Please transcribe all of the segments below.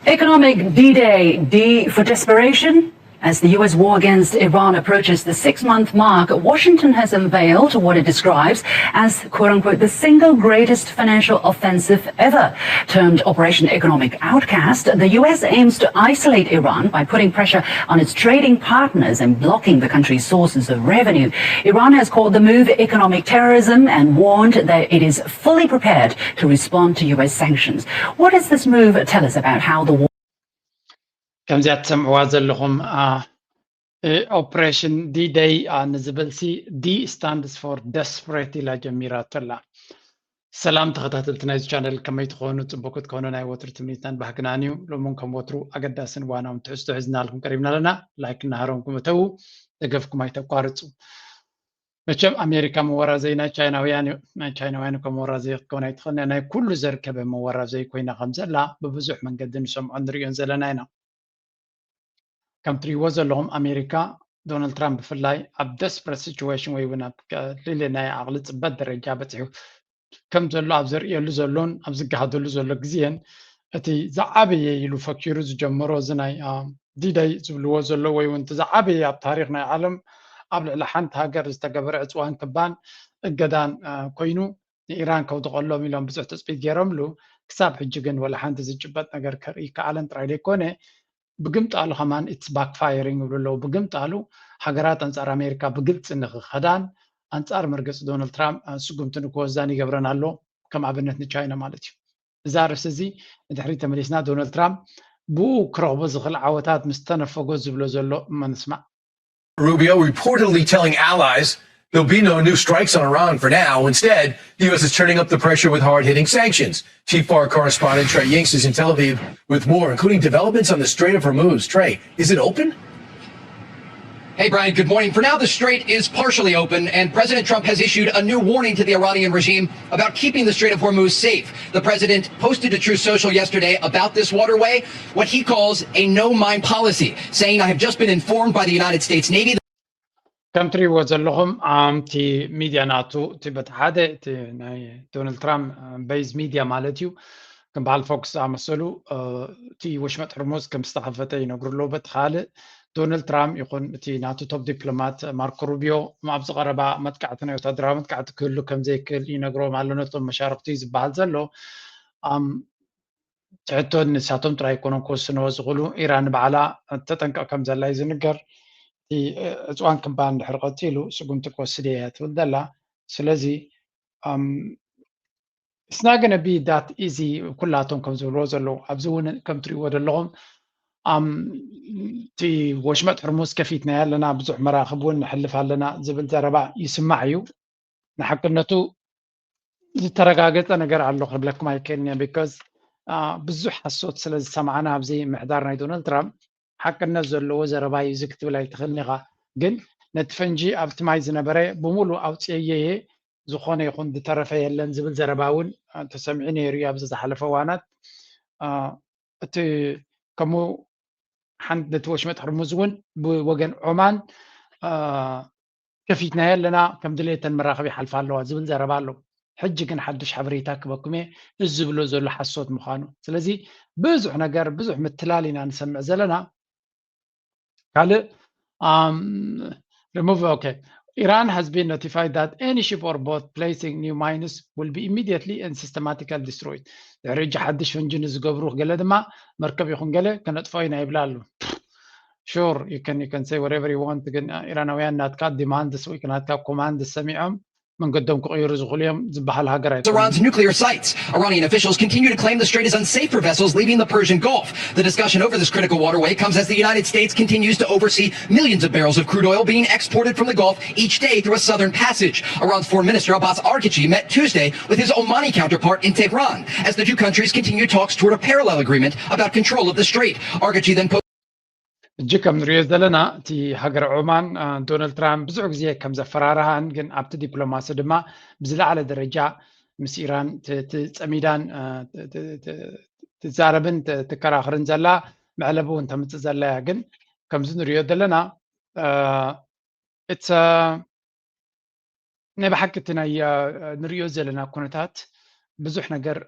Economic D-Day, D for desperation. As the U S war against Iran approaches the six-month mark, Washington has unveiled what it describes as, quote unquote, the single greatest financial offensive ever. Termed Operation Economic Outcast, the U S aims to isolate Iran by putting pressure on its trading partners and blocking the country's sources of revenue. Iran has called the move economic terrorism and warned that it is fully prepared to respond to U S sanctions. What does this move tell us about how the war ከምዚኣ ትሰምዕዋ ዘለኹም ኦፕሬሽን ዲ ደይ ንዝብል ሲ ዲ ስታንድስ ፎር ደስፕሬት ኢላ ጀሚራቶ ኣላ። ሰላም ተኸታተልቲ ናይዚ ቻነል፣ ከመይ ትኾኑ? ጽቡቅ ክትኮኑ ናይ ወትሩ ትምኒትናን ባህግናን እዩ። ሎምን ከም ወትሩ ኣገዳስን ዋናውን ትሕዝቶ ሒዝናልኩም ቀሪብና ኣለና። ላይክ እናሃረምኩም እተዉ፣ ደገፍኩም ኣይተቋርጹ። መቸም ኣሜሪካ መወራዘይ ናይ ቻይናውያን እዩ። ናይ ቻይናውያን ከም መወራዘይ ክትከውን ኣይትኽእልን። ናይ ኩሉ ዘርከበ መወራዘይ ኮይና ከም ዘላ ብብዙሕ መንገዲ ንሰምዖን ንሪኦን ዘለና ኢና። ከም ትሪእዎ ዘለኹም ኣሜሪካ ዶናልድ ትራምፕ ብፍላይ ኣብ ደስፕረት ሲቹዌሽን ወይ እውን ኣብ ቀሊል ናይ ዓቕሊ ጽበት ደረጃ በፂሑ ከም ዘሎ ኣብ ዘርእየሉ ዘሎን ኣብ ዝገሃደሉ ዘሎ ግዜን እቲ ዝዓበየ ኢሉ ፈኪሩ ዝጀመሮ እዚ ናይ ዲደይ ዝብልዎ ዘሎ ወይ እውን እቲ ዝዓበየ ኣብ ታሪክ ናይ ዓለም ኣብ ልዕሊ ሓንቲ ሃገር ዝተገበረ ዕፅዋን ክባን እገዳን ኮይኑ ንኢራን ከውድቐሎም ኢሎም ብዙሕ ትፅቢት ገይሮምሉ። ክሳብ ሕጂ ግን ወላ ሓንቲ ዝጭበጥ ነገር ከርኢ ከኣለን ጥራይ ዘይኮነ ብግምጣሉ ከማን it's backfiring ይብሉ ኣለዉ። ብግምጣሉ ሃገራት ኣንፃር ኣሜሪካ ብግልፂ ንክኸዳን ኣንፃር መርገፂ ዶናልድ ትራምፕ ስጉምቲ ንክወስዳን ይገብረን ኣሎ። ከም ኣብነት ንቻይና ማለት እዩ። እዛ ርእሲ እዚ ንድሕሪት ተመሊስና ዶናልድ ትራምፕ ብኡ ክረኽቦ ዝኽእል ዓወታት ምስ ተነፈጎ ዝብሎ ዘሎ እሞ ንስማዕ። Rubio reportedly telling allies there'll be no new strikes on Iran for now. Instead, the U S is turning up the pressure with hard hitting sanctions. Chief Foreign Correspondent Trey Yingst is in Tel Aviv with more, including developments on the Strait of Hormuz. Trey, is it open? Hey, Brian, good morning. For now, the strait is partially open, and President Trump has issued a new warning to the Iranian regime about keeping the Strait of Hormuz safe. The president posted to Truth Social yesterday about this waterway, what he calls a no mine policy, saying, I have just been informed by the United States Navy. ከም ትሪእዎ ዘለኹም ኣምቲ ሚድያ ናቱ እቲ በቲ ሓደ እቲ ናይ ዶናልድ ትራምፕ በይዝ ሚድያ ማለት እዩ ከም በዓል ፎክስ ዝኣመሰሉ እቲ ወሽመጥ ሕርሙዝ ከም ዝተኸፈተ ይነግሩ ኣለዉ። በቲ ካልእ ዶናልድ ትራምፕ ይኹን እቲ ናቱ ቶፕ ዲፕሎማት ማርኮ ሩቢዮ ኣብዚ ቀረባ መጥቃዕቲ ናይ ወታደራዊ መጥቃዕቲ ክህሉ ከም ዘይክእል ይነግሮም ኣሎ ነቶም መሻርክቱ እዩ ዝበሃል ዘሎ። ትሕቶ ንሳቶም ጥራይ ኣይኮነን ክወስንዎ ዝኽእሉ። ኢራን ንባዕላ ተጠንቀቕ ከም ዘላ እዩ ዝንገር። እቲ ዕፅዋን ክባን እንድሕር ቀፂሉ ስጉምቲ ክወስድ እየ እያ ትብል ዘላ። ስለዚ it's not gonna be that easy ኩላቶም ከም ዝብልዎ ዘለዉ ኣብዚ እውን ከም ትሪእዎ ዘለኹም እቲ ወሽመጥ ሕርሙዝ ከፊትና ኣለና፣ ብዙሕ መራኽብ እውን ንሕልፍ ኣለና ዝብል ዘረባ ይስማዕ እዩ። ንሓቅነቱ ዝተረጋገፀ ነገር ኣሎ ክብለኩም ኣይክእልን እየ። ቢካዝ ብዙሕ ሓሶት ስለ ዝሰማዕና ኣብዚ ምሕዳር ናይ ዶናልድ ትራምፕ ሓቅነት ዘለዎ ዘረባ እዩ እዚ ክትብል ኣይትኽእልን ኢኻ። ግን ነቲ ፈንጂ ኣብቲ ማይ ዝነበረ ብሙሉ ኣውፅኤዮ እየ፣ ዝኾነ ይኹን ዝተረፈ የለን ዝብል ዘረባ እውን ተሰሚዑ ነይሩ እዩ ኣብዚ ዝሓለፈ እዋናት። እቲ ከምኡ ሓንቲ ነቲ ወሽመጥ ሕርሙዝ እውን ብወገን ዖማን ከፊትናዮ ኣለና፣ ከም ድሌተን መራኸቢ ይሓልፋ ኣለዋ ዝብል ዘረባ ኣሎ። ሕጂ ግን ሓዱሽ ሓበሬታ ክበኩም እየ እዚ ዝብሎ ዘሎ ሓሶት ምዃኑ። ስለዚ ብዙሕ ነገር ብዙሕ ምትላል ኢና ንሰምዕ ዘለና። ካልእ remove okay. Iran has been notified that any ship or boat placing new mines will be immediately and systematically destroyed. ድሕሪ ሕጂ ሓድሽ ፈንጂ ንዝገብሩ ገለ ድማ መርከብ ይኹን ገለ ከነጥፍኦ ኢና ይብላ ኣለዉ። Sure, you can, you can say whatever you want, ግን ኢራናውያን ናትካ ዲማንድስ ወይ ናትካ ኮማንድስ ሰሚዖም መንገዶም ክቕይሩ ዝኽእሉ እዮም ዝበሃል ሃገር ኣይኮኑን። Iran's nuclear sites. Iranian officials continue to claim the strait is unsafe for vessels leaving the Persian Gulf. The discussion over this critical waterway comes as the United States continues to oversee millions of barrels of crude oil being exported from the Gulf each day through a southern passage. Iran's foreign minister Abbas Araghchi met Tuesday with his Omani counterpart in Tehran as the two countries continue talks toward a parallel agreement about control of the strait. Araghchi then posted ሕጂ ከም ንሪኦ ዘለና እቲ ሃገር ዖማን ዶናልድ ትራምፕ ብዙሕ ግዜ ከም ዘፈራርሃን ግን ኣብቲ ዲፕሎማሲ ድማ ብዝለዓለ ደረጃ ምስ ኢራን ትፀሚዳን ትዛረብን ትከራኽርን ዘላ መዕለቢ እውን ተምፅእ ዘላ እያ። ግን ከምዚ ንሪኦ ዘለና እቲ ናይ ብሓቂ እቲ ናይ ንሪኦ ዘለና ኩነታት ብዙሕ ነገር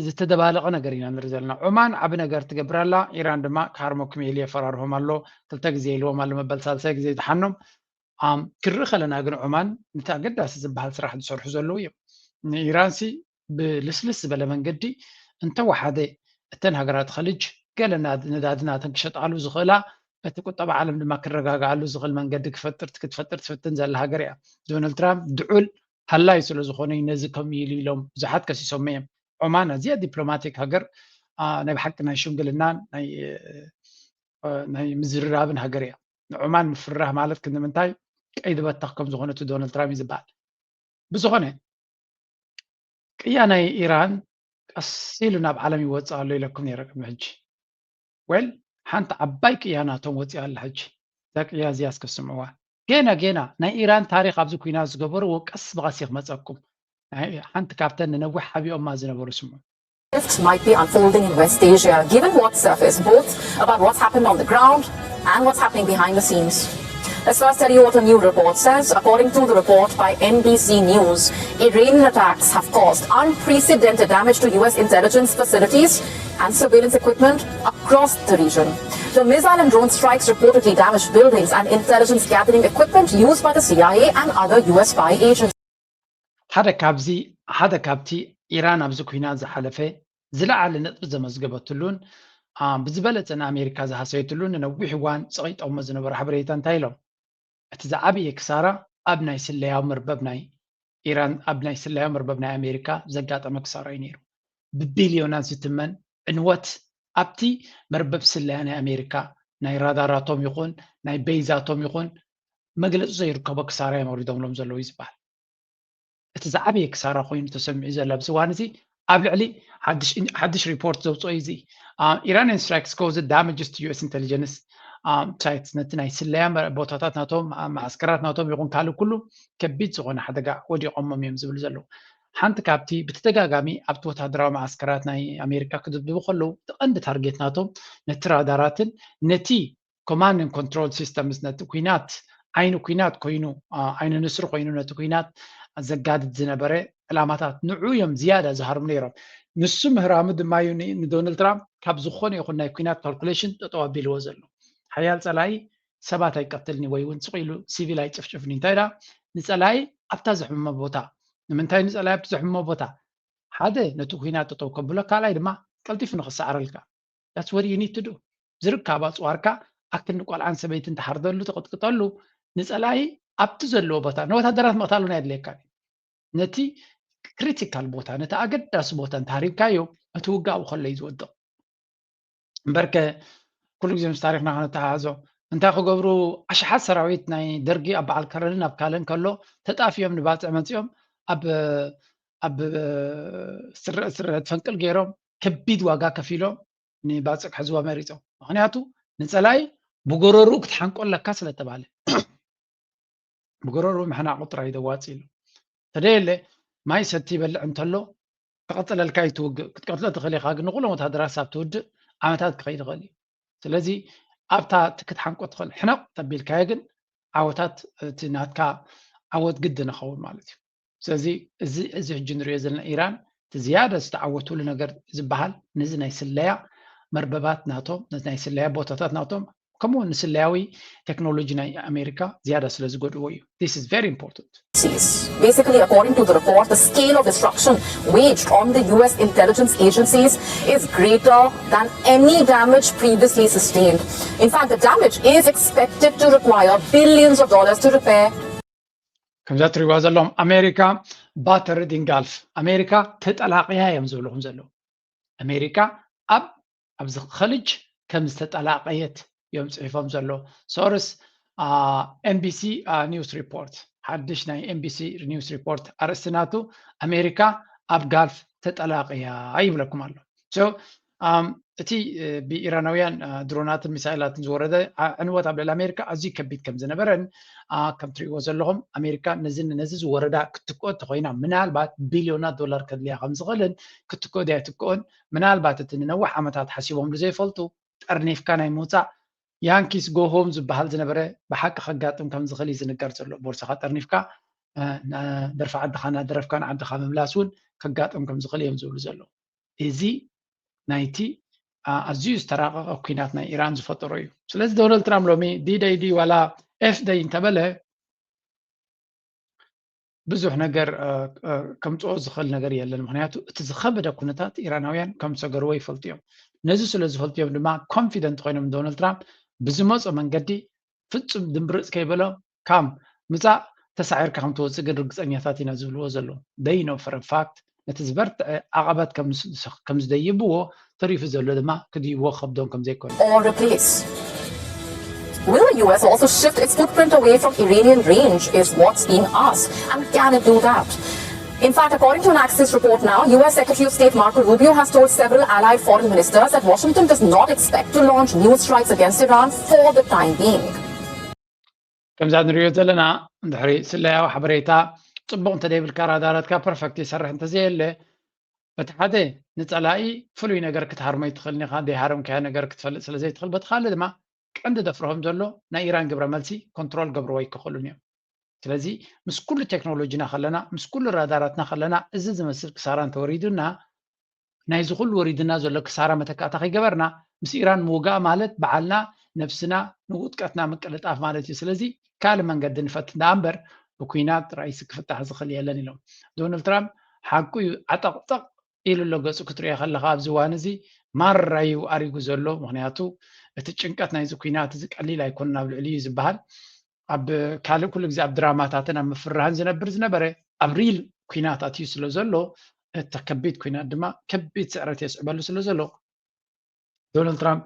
ዝተደባለቐ ነገር ኢና ንርኢ ዘለና። ዑማን ዓቢ ነገር ትገብር ኣላ፣ ኢራን ድማ ክሃርመኩም ኢሉ የፈራርሆም ኣሎ፣ ክልተ ግዜ ኢልዎም ኣሎ፣ መበል ሳልሳይ ግዜ ይድሓኖም። ክንርኢ ከለና ግን ዑማን ነቲ ኣገዳሲ ዝበሃል ስራሕ ዝሰርሑ ዘለዉ እዮም። ንኢራንሲ ብልስልስ ዝበለ መንገዲ እንተወሓደ እተን ሃገራት ኸልጅ ገለ ነዳዲ ናተን ክሸጣሉ ዝኽእላ፣ እቲ ቁጠባ ዓለም ድማ ክረጋግኣሉ ዝኽእል መንገዲ ክፈጥር ክትፈጥር ትፍትን ዘላ ሃገር እያ። ዶናልድ ትራምፕ ድዑል ሃላይ ስለ ዝኾነ እዩ ነዚ ከም ኢሉ ኢሎም ብዙሓት ከሲሶም እዮም። ዑማን ኣዝያ ዲፕሎማቲክ ሃገር፣ ናይ ብሓቂ ናይ ሽምግልናን ናይ ምዝርራብን ሃገር እያ። ንዑማን ምፍርራህ ማለት ክንምንታይ ቀይዲ በተኽ ከም ዝኾነ እቲ ዶናልድ ትራምፕ እዩ ዝበሃል። ብዝኾነ ቅያ ናይ ኢራን ቀስ ኢሉ ናብ ዓለም ይወፅእ ኣሎ ኢለኩም ነይረ ቅድሚ ሕጂ። ወል ሓንቲ ዓባይ ቅያ ናቶም ወፂኣ ኣላ ሕጂ። እዛ ቅያ እዚኣ እስከ ስምዕዋ። ገና ገና ናይ ኢራን ታሪክ ኣብዚ ኩናት ዝገበርዎ ቀስ ብቐስ ክመፀኩም። ሓንቲ ካብተን ንነዊሕ ሓቢኦማ ዝነበሩ ስምዑ። Might be unfolding in West Asia, given what surfaced both about what's happened on the ground and what's happening behind the scenes. As far as Teddy Water new report says, according to the report by N B C News, Iranian attacks have caused unprecedented damage to U S intelligence facilities and surveillance equipment across the region. The missile and drone strikes reportedly damaged buildings and intelligence gathering equipment used by the C I A and other U S spy agencies. ሓደ ካብዚ ሓደ ካብቲ ኢራን ኣብዚ ኩናት ዝሓለፈ ዝለዓለ ነጥቢ ዘመዝገበትሉን ብዝበለፀ ንኣሜሪካ ዝሃሰየትሉን ንነዊሕ እዋን ፀቒጦሞ ዝነበሩ ሓበሬታ እንታይ ኢሎም? እቲ ዝዓበየ ክሳራ ኣብ ናይ ስለያዊ መርበብ ናይ ኢራን ኣብ ናይ ስለያዊ መርበብ ናይ ኣሜሪካ ዘጋጠመ ክሳራ እዩ ነይሩ። ብቢልዮናት ዝትመን ዕንወት ኣብቲ መርበብ ስለያ ናይ ኣሜሪካ ናይ ራዳራቶም ይኹን ናይ ቤይዛቶም ይኹን መግለፂ ዘይርከቦ ክሳራ እዮም ኣውሪዶምሎም ዘለዉ እዩ ዝበሃል። እቲ ዝዓበየ ክሳራ ኮይኑ ተሰሚዑ ዘሎ ኣብዚ እዋን እዚ ኣብ ልዕሊ ሓድሽ ሪፖርት ዘውፅኦ እዩ እዚ። Iranian strikes caused damages to U S intelligence sites፣ ነቲ ናይ ስለያ ቦታታት ናቶም፣ መዓስከራት ናቶም ይኹን ካልእ ኩሉ ከቢድ ዝኾነ ሓደጋ ወዲቖሞም እዮም ዝብሉ ዘለዉ። ሓንቲ ካብቲ ብተደጋጋሚ ኣብቲ ወታደራዊ መዓስከራት ናይ ኣሜሪካ ክድብድቡ ከለዉ እቲ ቀንዲ ታርጌት ናቶም ነቲ ራዳራትን ነቲ command and control systems ነቲ ኩናት ዓይኒ ኩናት ኮይኑ ዓይኒ ንስሪ ኮይኑ ነቲ ኩናት ዘጋድድ ዝነበረ ዕላማታት ንዑ እዮም ዝያዳ ዝሃርሙ ነይሮም። ንሱ ምህራሙ ድማ እዩ ንዶናልድ ትራምፕ ካብ ዝኾነ ይኹን ናይ ኩናት ካልኩሌሽን ጠጠው ኣቢልዎ ዘሎ። ሓያል ፀላኢ ሰባት ኣይቀትልኒ ወይ እውን ስቕ ኢሉ ሲቪል ኣይጭፍጭፍኒ እንታይ ዳ ንፀላኢ ኣብታ ዘሕምሞ ቦታ ንምንታይ ንፀላኢ ኣብቲ ዘሕምሞ ቦታ ሓደ ነቲ ኩናት ጠጠው ከብሎ ካልኣይ ድማ ቀልጢፉ ንክሰዓረልካ that's what you need to do። ዝርከብ ኣፅዋርካ ኣክኒ ቆልዓን ሰበይትን ትሓርደሉ ትቕጥቅጠሉ ንፀላኢ ኣብቲ ዘለዎ ቦታ ንወታደራት ምቕታል እውን ኣየድልየካን እዩ። ነቲ ክሪቲካል ቦታ ነቲ ኣገዳሲ ቦታ እንተሃሪብካዮ እቲ ውግእ ኣብኡ ከሎ እዩ ዝወድቕ። እምበርከ ኩሉ ግዜ ምስ ታሪክና ከነተሓሕዞ እንታይ ክገብሩ ኣሽሓት ሰራዊት ናይ ደርጊ ኣብ በዓል ከረንን ኣብ ካለን ከሎ ተጣፊኦም ንባፅዕ መፂኦም ኣብ ኣብ ስረ ስረ ፈንቅል ገይሮም ከቢድ ዋጋ ከፊሎም ንባፅዕ ክሕዝዋ መሪፆም። ምክንያቱ ንፀላኢ ብጎረርኡ ክትሓንቆ ኣለካ ስለተባለ ብጎረርኡ ምሕናቑ ጥራይ እዩ ዘዋፅእ ኢሉ። ተደየለ ማይ ሰቲ ይበልዕ እንተሎ ክቐፅለልካ እዩ ትውግእ ክትቀትሎ ትኽእል ኢኻ ግን ንኩሎም ወታደራት ሳብ ትውድእ ዓመታት ክኸይድ ይኽእል እዩ። ስለዚ ኣብታ ክትሓንቆ ትኽእል ሕነቕ ተቢልካዮ ግን ዓወታት እቲ ናትካ ዓወት ግድን ይኸውን ማለት እዩ። ስለዚ እዚ እዚ ሕጂ ንሪኦ ዘለና ኢራን እቲ ዝያዳ ዝተዓወትሉ ነገር ዝበሃል ነዚ ናይ ስለያ መርበባት ናቶም ነዚ ናይ ስለያ ቦታታት ናቶም ከምኡ እውን ንስለያዊ ቴክኖሎጂ ናይ ኣሜሪካ ዝያዳ ስለ ዝጎድእዎ እዩ። This is very important. Basically, according to the report, the scale of destruction waged on the U S intelligence agencies is greater than any damage previously sustained. In fact, the damage is expected to require billions of dollars to repair. ከምዛ ትሪዋ ዘለኹም ኣሜሪካ battered in Gulf ኣሜሪካ ተጠላቂያ እዮም ዝብልኹም ዘለዉ። ኣሜሪካ ኣብ ኣብዚ ኸልጅ ከም ዝተጠላቀየት እዮም ፅሒፎም ዘለዉ። Source N B C news report ሓድሽ ናይ N B C news report ኣርእስቲ ናቱ ኣሜሪካ ኣብ ጋልፍ ተጠላቅያ ይብለኩም ኣሎ። እቲ ብኢራናውያን ድሮናትን ሚሳይላትን ዝወረደ ዕንወት ኣብ ልዕሊ ኣሜሪካ ኣዝዩ ከቢድ ከም ዝነበረን ከም ትሪእዎ ዘለኹም ኣሜሪካ ነዚ ነዚ ዝወረዳ ክትትክኦ እንተኮይና ምናልባት ቢልዮናት ዶላር ከድልያ ከም ዝኽእልን ክትትክኦ ድያ ኣይትክኦን ምናልባት እቲ ንነዊሕ ዓመታት ሓሲቦምሉ ዘይፈልጡ ጠርኒፍካ ናይ ምውፃእ ያንኪስ ጎሆም ዝበሃል ዝነበረ ብሓቂ ከጋጥም ከም ዝኽእል እዩ ዝንገር ዘሎ። ቦርሳኻ ጠርኒፍካ ደርፊ ዓድኻ እናደረፍካ ንዓድኻ ምምላስ እውን ከጋጥም ከም ዝኽእል እዮም ዝብሉ ዘለዉ። እዚ ናይቲ ኣዝዩ ዝተራቐቐ ኲናት ናይ ኢራን ዝፈጠሮ እዩ። ስለዚ ዶናልድ ትራምፕ ሎሚ ዲደይ ድዩ ዋላ ኤፍደይ እንተበለ ብዙሕ ነገር ከምፅኦ ዝኽእል ነገር የለን። ምክንያቱ እቲ ዝኸበደ ኩነታት ኢራናውያን ከም ዝሰገርዎ ይፈልጡ እዮም። ነዚ ስለ ዝፈልጡ እዮም ድማ ኮንፊደንት ኮይኖም ዶናልድ ትራምፕ ብዝመፆ መንገዲ ፍፁም ድምብርፅ ከይበሎ ካም ምፃእ ተሳዒርካ ከም ትወፅእ ግን ርግፀኛታት ኢና ዝብልዎ ዘለዉ። They know for a fact ነቲ ዝበርትዐ ዓቐባት ከም ዝደይብዎ ተሪፉ ዘሎ ድማ ክድይብዎ ከብዶም ከም ዘይኮነ or replace? Will the U S also shift its footprint away from Iranian range is what's being asked. And can it do that? In fact, according to an Axios report now, U S Secretary of State Marco Rubio has told several allied foreign ministers that Washington does not expect to launch new strikes against Iran for the time being. ከምዛ ንሪኦ ዘለና እንድሕሪ ስለያዊ ሓበሬታ ፅቡቕ እንተደይብልካ ራዳራትካ ፐርፈክት ይሰርሕ እንተዘየለ በቲ ሓደ ንፀላኢ ፍሉይ ነገር ክትሃርሞ ይትኽእል ኢኻ። ዘይሃረምካዮ ነገር ክትፈልጥ ስለ ዘይትኽእል፣ በቲ ካልእ ድማ ቀንዲ ደፍርሆም ዘሎ ናይ ኢራን ግብረ መልሲ ኮንትሮል ገብርዎ ኣይክኽእሉን እዮም። ስለዚ ምስ ኩሉ ቴክኖሎጂና ከለና ምስ ኩሉ ራዳራትና ከለና እዚ ዝመስል ክሳራ እንተወሪዱና ናይዚ ኩሉ ወሪድና ዘሎ ክሳራ መተካእታ ከይገበርና ምስ ኢራን ምውጋእ ማለት በዓልና ነብስና ንውጥቀትና ምቅልጣፍ ማለት እዩ። ስለዚ ካልእ መንገዲ ንፈት እንዳ እምበር ብኩናት ራእይሲ ክፍታሕ ዝኽእል የለን ኢሎም። ዶናልድ ትራምፕ ሓቁ እዩ ዓጠቕጠቕ ኢሉ ኣሎ ገፁ ክትሪኦ ከለካ ኣብዚ እዋን እዚ ማራ እዩ ኣሪጉ ዘሎ። ምክንያቱ እቲ ጭንቀት ናይዚ ኩናት እዚ ቀሊል ኣይኮነን ኣብ ልዕሊ እዩ ዝበሃል። ኣብ ካልእ ኩሉ ግዜ ኣብ ድራማታትን ኣብ ምፍርራህን ዝነብር ዝነበረ ኣብ ሪል ኩናት ኣትዩ ስለ ዘሎ እቲ ከቢድ ኩናት ድማ ከቢድ ስዕረት የስዕበሉ ስለ ዘሎ ዶናልድ ትራምፕ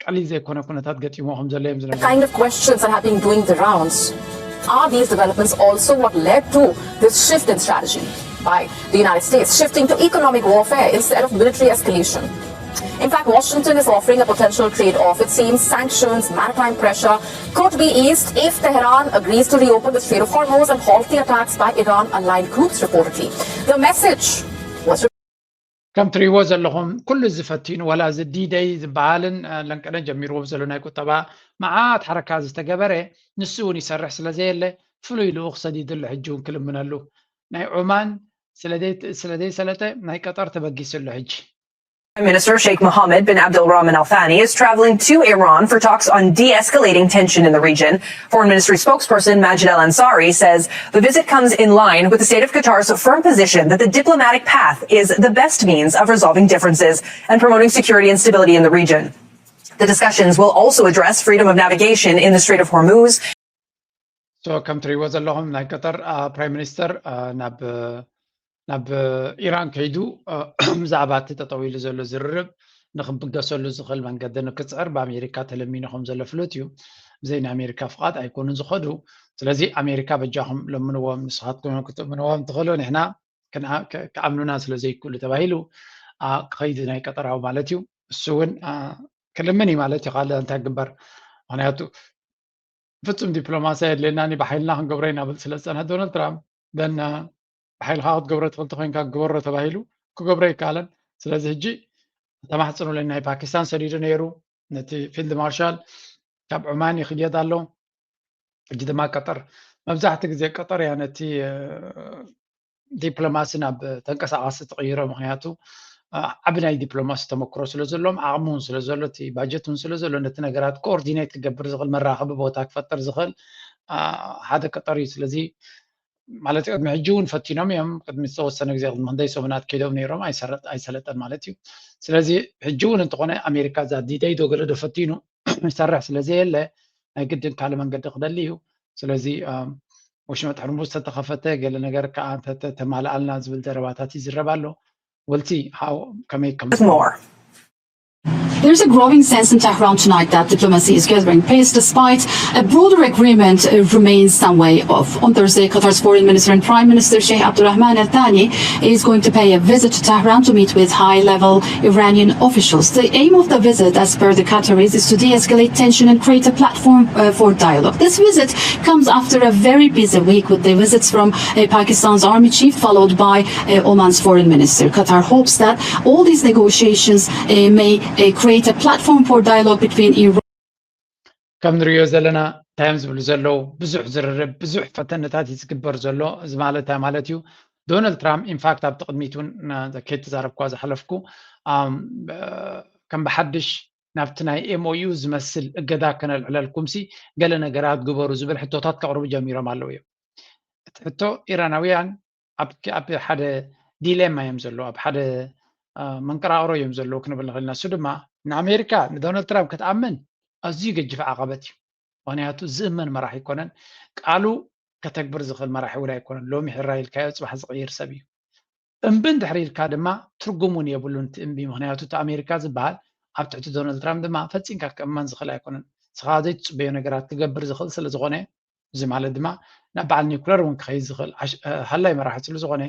ቀሊል ዘይኮነ ኩነታት ገጢሞ ከም ዘሎ እዮም ዝነገሩ። Kind of questions that have been doing the rounds. Are these developments also what led to this shift in strategy by the United States, shifting to economic warfare instead of military escalation? In fact, Washington is offering a potential trade off. It seems sanctions, maritime pressure could be eased if Tehran agrees to reopen the Strait of Hormuz and halt the attacks by Iran aligned groups, reportedly. The message was ከም ትሪእዎ ዘለኹም ኩሉ እዚ ፈቲኑ ዋላ እዚ ዲደይ ዝበሃልን ለንቀነ ጀሚርዎ ዘሎ ናይ ቁጠባ መዓት ሓረካ ዝተገበረ ንሱ እውን ይሰርሕ ስለ ዘየለ ፍሉይ ልኡኽ ሰዲድሉ ሕጂ እውን ክልምነሉ ናይ ዑማን ስለዘይሰለጠ ናይ ቀጠር ተበጊስሉ ሕጂ Prime Minister Sheikh Mohammed bin Abdulrahman Al Thani is traveling to Iran for talks on de escalating tension in the region. Foreign Ministry spokesperson Majid Al Ansari says the visit comes in line with the state of Qatar's firm position that the diplomatic path is the best means of resolving differences and promoting security and stability in the region. The discussions will also address freedom of navigation in the Strait of Hormuz. So ከም ትሪእዎ ዘለኹም ናይ ቀጠር ፕራይም ሚኒስተር ናብ ናብ ኢራን ከይዱ ብዛዕባ እቲ ጠጠው ኢሉ ዘሎ ዝርርብ ንክብገሰሉ ዝኽእል መንገዲ ንክፅዕር ብኣሜሪካ ተለሚኑ ከም ዘሎ ፍሉጥ እዩ። ብዘይ ናይ ኣሜሪካ ፍቓድ ኣይኮኑን ዝኸዱ። ስለዚ ኣሜሪካ በጃኹም ለምንዎም፣ ንስኻትኩም ክትእምንዎም ትኽእሉ፣ ንሕና ክኣምኑና ስለ ዘይክእሉ ተባሂሉ ክኸይድ ናይ ቀጠራዊ ማለት እዩ። እሱ እውን ክልምን እዩ ማለት እዩ። ካልእ እንታይ ግበር? ምክንያቱ ፍጹም ዲፕሎማሲ ኣየድልየናን እዩ፣ ብሓይልና ክንገብሮ ኢና ብል ስለ ዝጸንሐ ዶናልድ ትራምፕ ደን ብሓይልካ ክትገብሮ ትኽእል ተኮይንካ ግበሮ ተባሂሉ ክገብሮ ኣይከኣለን። ስለዚ ሕጂ ተማሕጽኑለይ ናይ ፓኪስታን ሰዲዱ ነይሩ ነቲ ፊልድ ማርሻል ካብ ዑማን ይኽየድ ኣሎ። ሕጂ ድማ ቀጠር መብዛሕቲ ግዜ ቀጠር እያ ነቲ ዲፕሎማሲ ናብ ተንቀሳቃሲ ትቕይሮ። ምክንያቱ ዓቢ ናይ ዲፕሎማሲ ተመክሮ ስለ ዘለዎም ዓቕሚ እውን ስለ ዘሎ እቲ ባጀት እውን ስለ ዘሎ ነቲ ነገራት ኮኦርዲኔት ክገብር ዝኽእል መራኸቢ ቦታ ክፈጥር ዝኽእል ሓደ ቀጠር እዩ። ስለዚ ማለት ቅድሚ ሕጂ እውን ፈቲኖም እዮም። ቅድሚ ዝተወሰነ ግዜ ቅድሚ ክንደይ ሰሙናት ከይዶም ነይሮም ኣይሰለጠን ማለት እዩ። ስለዚ ሕጂ እውን እንተኾነ ኣሜሪካ እዛ ዲደይ ዶ ገለ ዶ ፈቲኑ ይሰርሕ ስለ ዘየለ ናይ ግድን ካልእ መንገዲ ክደሊ እዩ። ስለዚ ወሽመጥ ሕርሙዝ ተተኸፈተ ገለ ነገር ከዓ ተማልኣልና ዝብል ዘረባታት ይዝረብ ኣሎ። We'll see how ከመይ ከም more. There's a growing sense in Tehran tonight that diplomacy is gathering pace despite a broader agreement uh, remains some way off. On Thursday, Qatar's foreign minister and prime minister Sheikh Abdulrahman Al Thani is going to pay a visit to Tehran to meet with high-level Iranian officials. The aim of the visit, as per the Qataris, is to de-escalate tension and create a platform uh, for dialogue. This visit comes after a very busy week with the visits from uh, Pakistan's army chief, followed by uh, Oman's foreign minister. Qatar hopes that all these negotiations uh, may uh, create a platform for dialogue between Iran. ከም ንሪኦ ዘለና እንታይ እዮም ዝብሉ ዘለዉ? ብዙሕ ዝርርብ፣ ብዙሕ ፈተነታት እዩ ዝግበር ዘሎ። እዚ ማለት እንታይ ማለት እዩ? ዶናልድ ትራምፕ ኢንፋክት ኣብቲ ቅድሚት እውን ከይተዛረብኳ ዝሓለፍኩ ከም ብሓድሽ ናብቲ ናይ ኤምኦዩ ዝመስል እገዳ ከነልዕለልኩም ሲ ገለ ነገራት ግበሩ ዝብል ሕቶታት ከቕርቡ ጀሚሮም ኣለዉ እዮም። እቲ ሕቶ ኢራናውያን ኣብ ሓደ ዲሌማ እዮም ዘለዉ፣ ኣብ ሓደ መንቀራቕሮ እዮም ዘለዉ ክንብል ንኽእል ኢና። እሱ ድማ ንኣሜሪካ ንዶናልድ ትራምፕ ክትኣምን ኣዝዩ ገጅፍ ዓቐበት እዩ። ምኽንያቱ ዝእመን መራሒ ኣይኮነን። ቃሉ ከተግብር ዝኽእል መራሒ እውን ኣይኮነን። ሎሚ ሕራይ ኢልካዮ ፅባሕ ዝቕይር ሰብ እዩ። እምቢ እንድሕር ኢልካ ድማ ትርጉም እውን የብሉን እቲ እምቢ። ምኽንያቱ እቲ ኣሜሪካ ዝበሃል ኣብ ትሕቲ ዶናልድ ትራምፕ ድማ ፈፂምካ ክእመን ዝኽእል ኣይኮነን። ንስኻ ዘይትፅበዮ ነገራት ክገብር ዝኽእል ስለ ዝኾነ፣ እዚ ማለት ድማ ናብ በዓል ኒኩለር እውን ክኸይድ ዝኽእል ሃላይ መራሒ ስለ ዝኾነ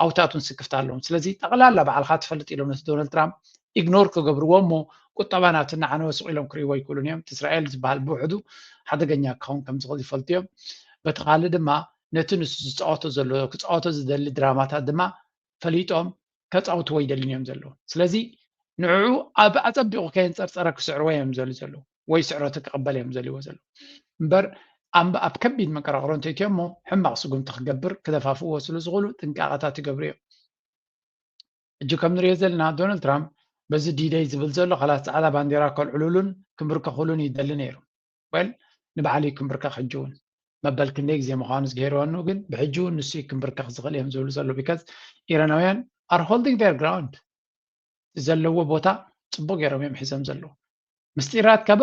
ኣውታት እውን ስክፍታ ኣለዎም። ስለዚ ጠቕላላ ባዕልኻ ትፈልጥ ኢሎም ነቲ ዶናልድ ትራምፕ ኢግኖር ክገብርዎ እሞ ቁጠባ ናብቲ እናዓነወ ስቕ ኢሎም ክርእይዎ ኣይክእሉን እዮም። እስራኤል ዝበሃል ብውሕዱ ሓደገኛ ክኸውን ከም ዝኽእል ይፈልጡ እዮም። በቲ ካልእ ድማ ነቲ ንሱ ዝፃወቶ ዘሎ ክፃወቶ ዝደሊ ድራማታት ድማ ፈሊጦም ከፃውትዎ ይደልን እዮም ዘለዉ። ስለዚ ንዕኡ ኣብ ኣፀቢቑ ከየንፀርፀረ ክስዕርዎ እዮም ዘሉ ዘለዉ ወይ ስዕረቱ ክቕበል እዮም ዘልዎ ዘለዉ እምበር ኣብ ከቢድ መቀራቕሮ እንተይትዮ እሞ ሕማቕ ስጉምቲ ክገብር ክደፋፍዎ ስለ ዝኽእሉ ጥንቃቐታት ይገብሩ እዮም። እጂ ከም ንሪኦ ዘለና ዶናልድ ትራምፕ በዚ ዲደይ ዝብል ዘሎ ካላት ፃዕዳ ባንዴራ ከልዕሉሉን ክምብርከኹሉን ይደሊ ነይሩ። ወል ንባዕሉ ክምብርከኽ ሕጂ እውን መበል ክንደይ ግዜ ምዃኑ ዝገይረወኑ ግን ብሕጂ እውን ንሱ ክምብርከኽ ዝኽእል እዮም ዝብሉ ዘለዉ because ኢራናውያን are holding their ground ዘለዎ ቦታ ፅቡቅ ገይሮም እዮም ሒዞም ዘለዉ። ምስጢራት ካብ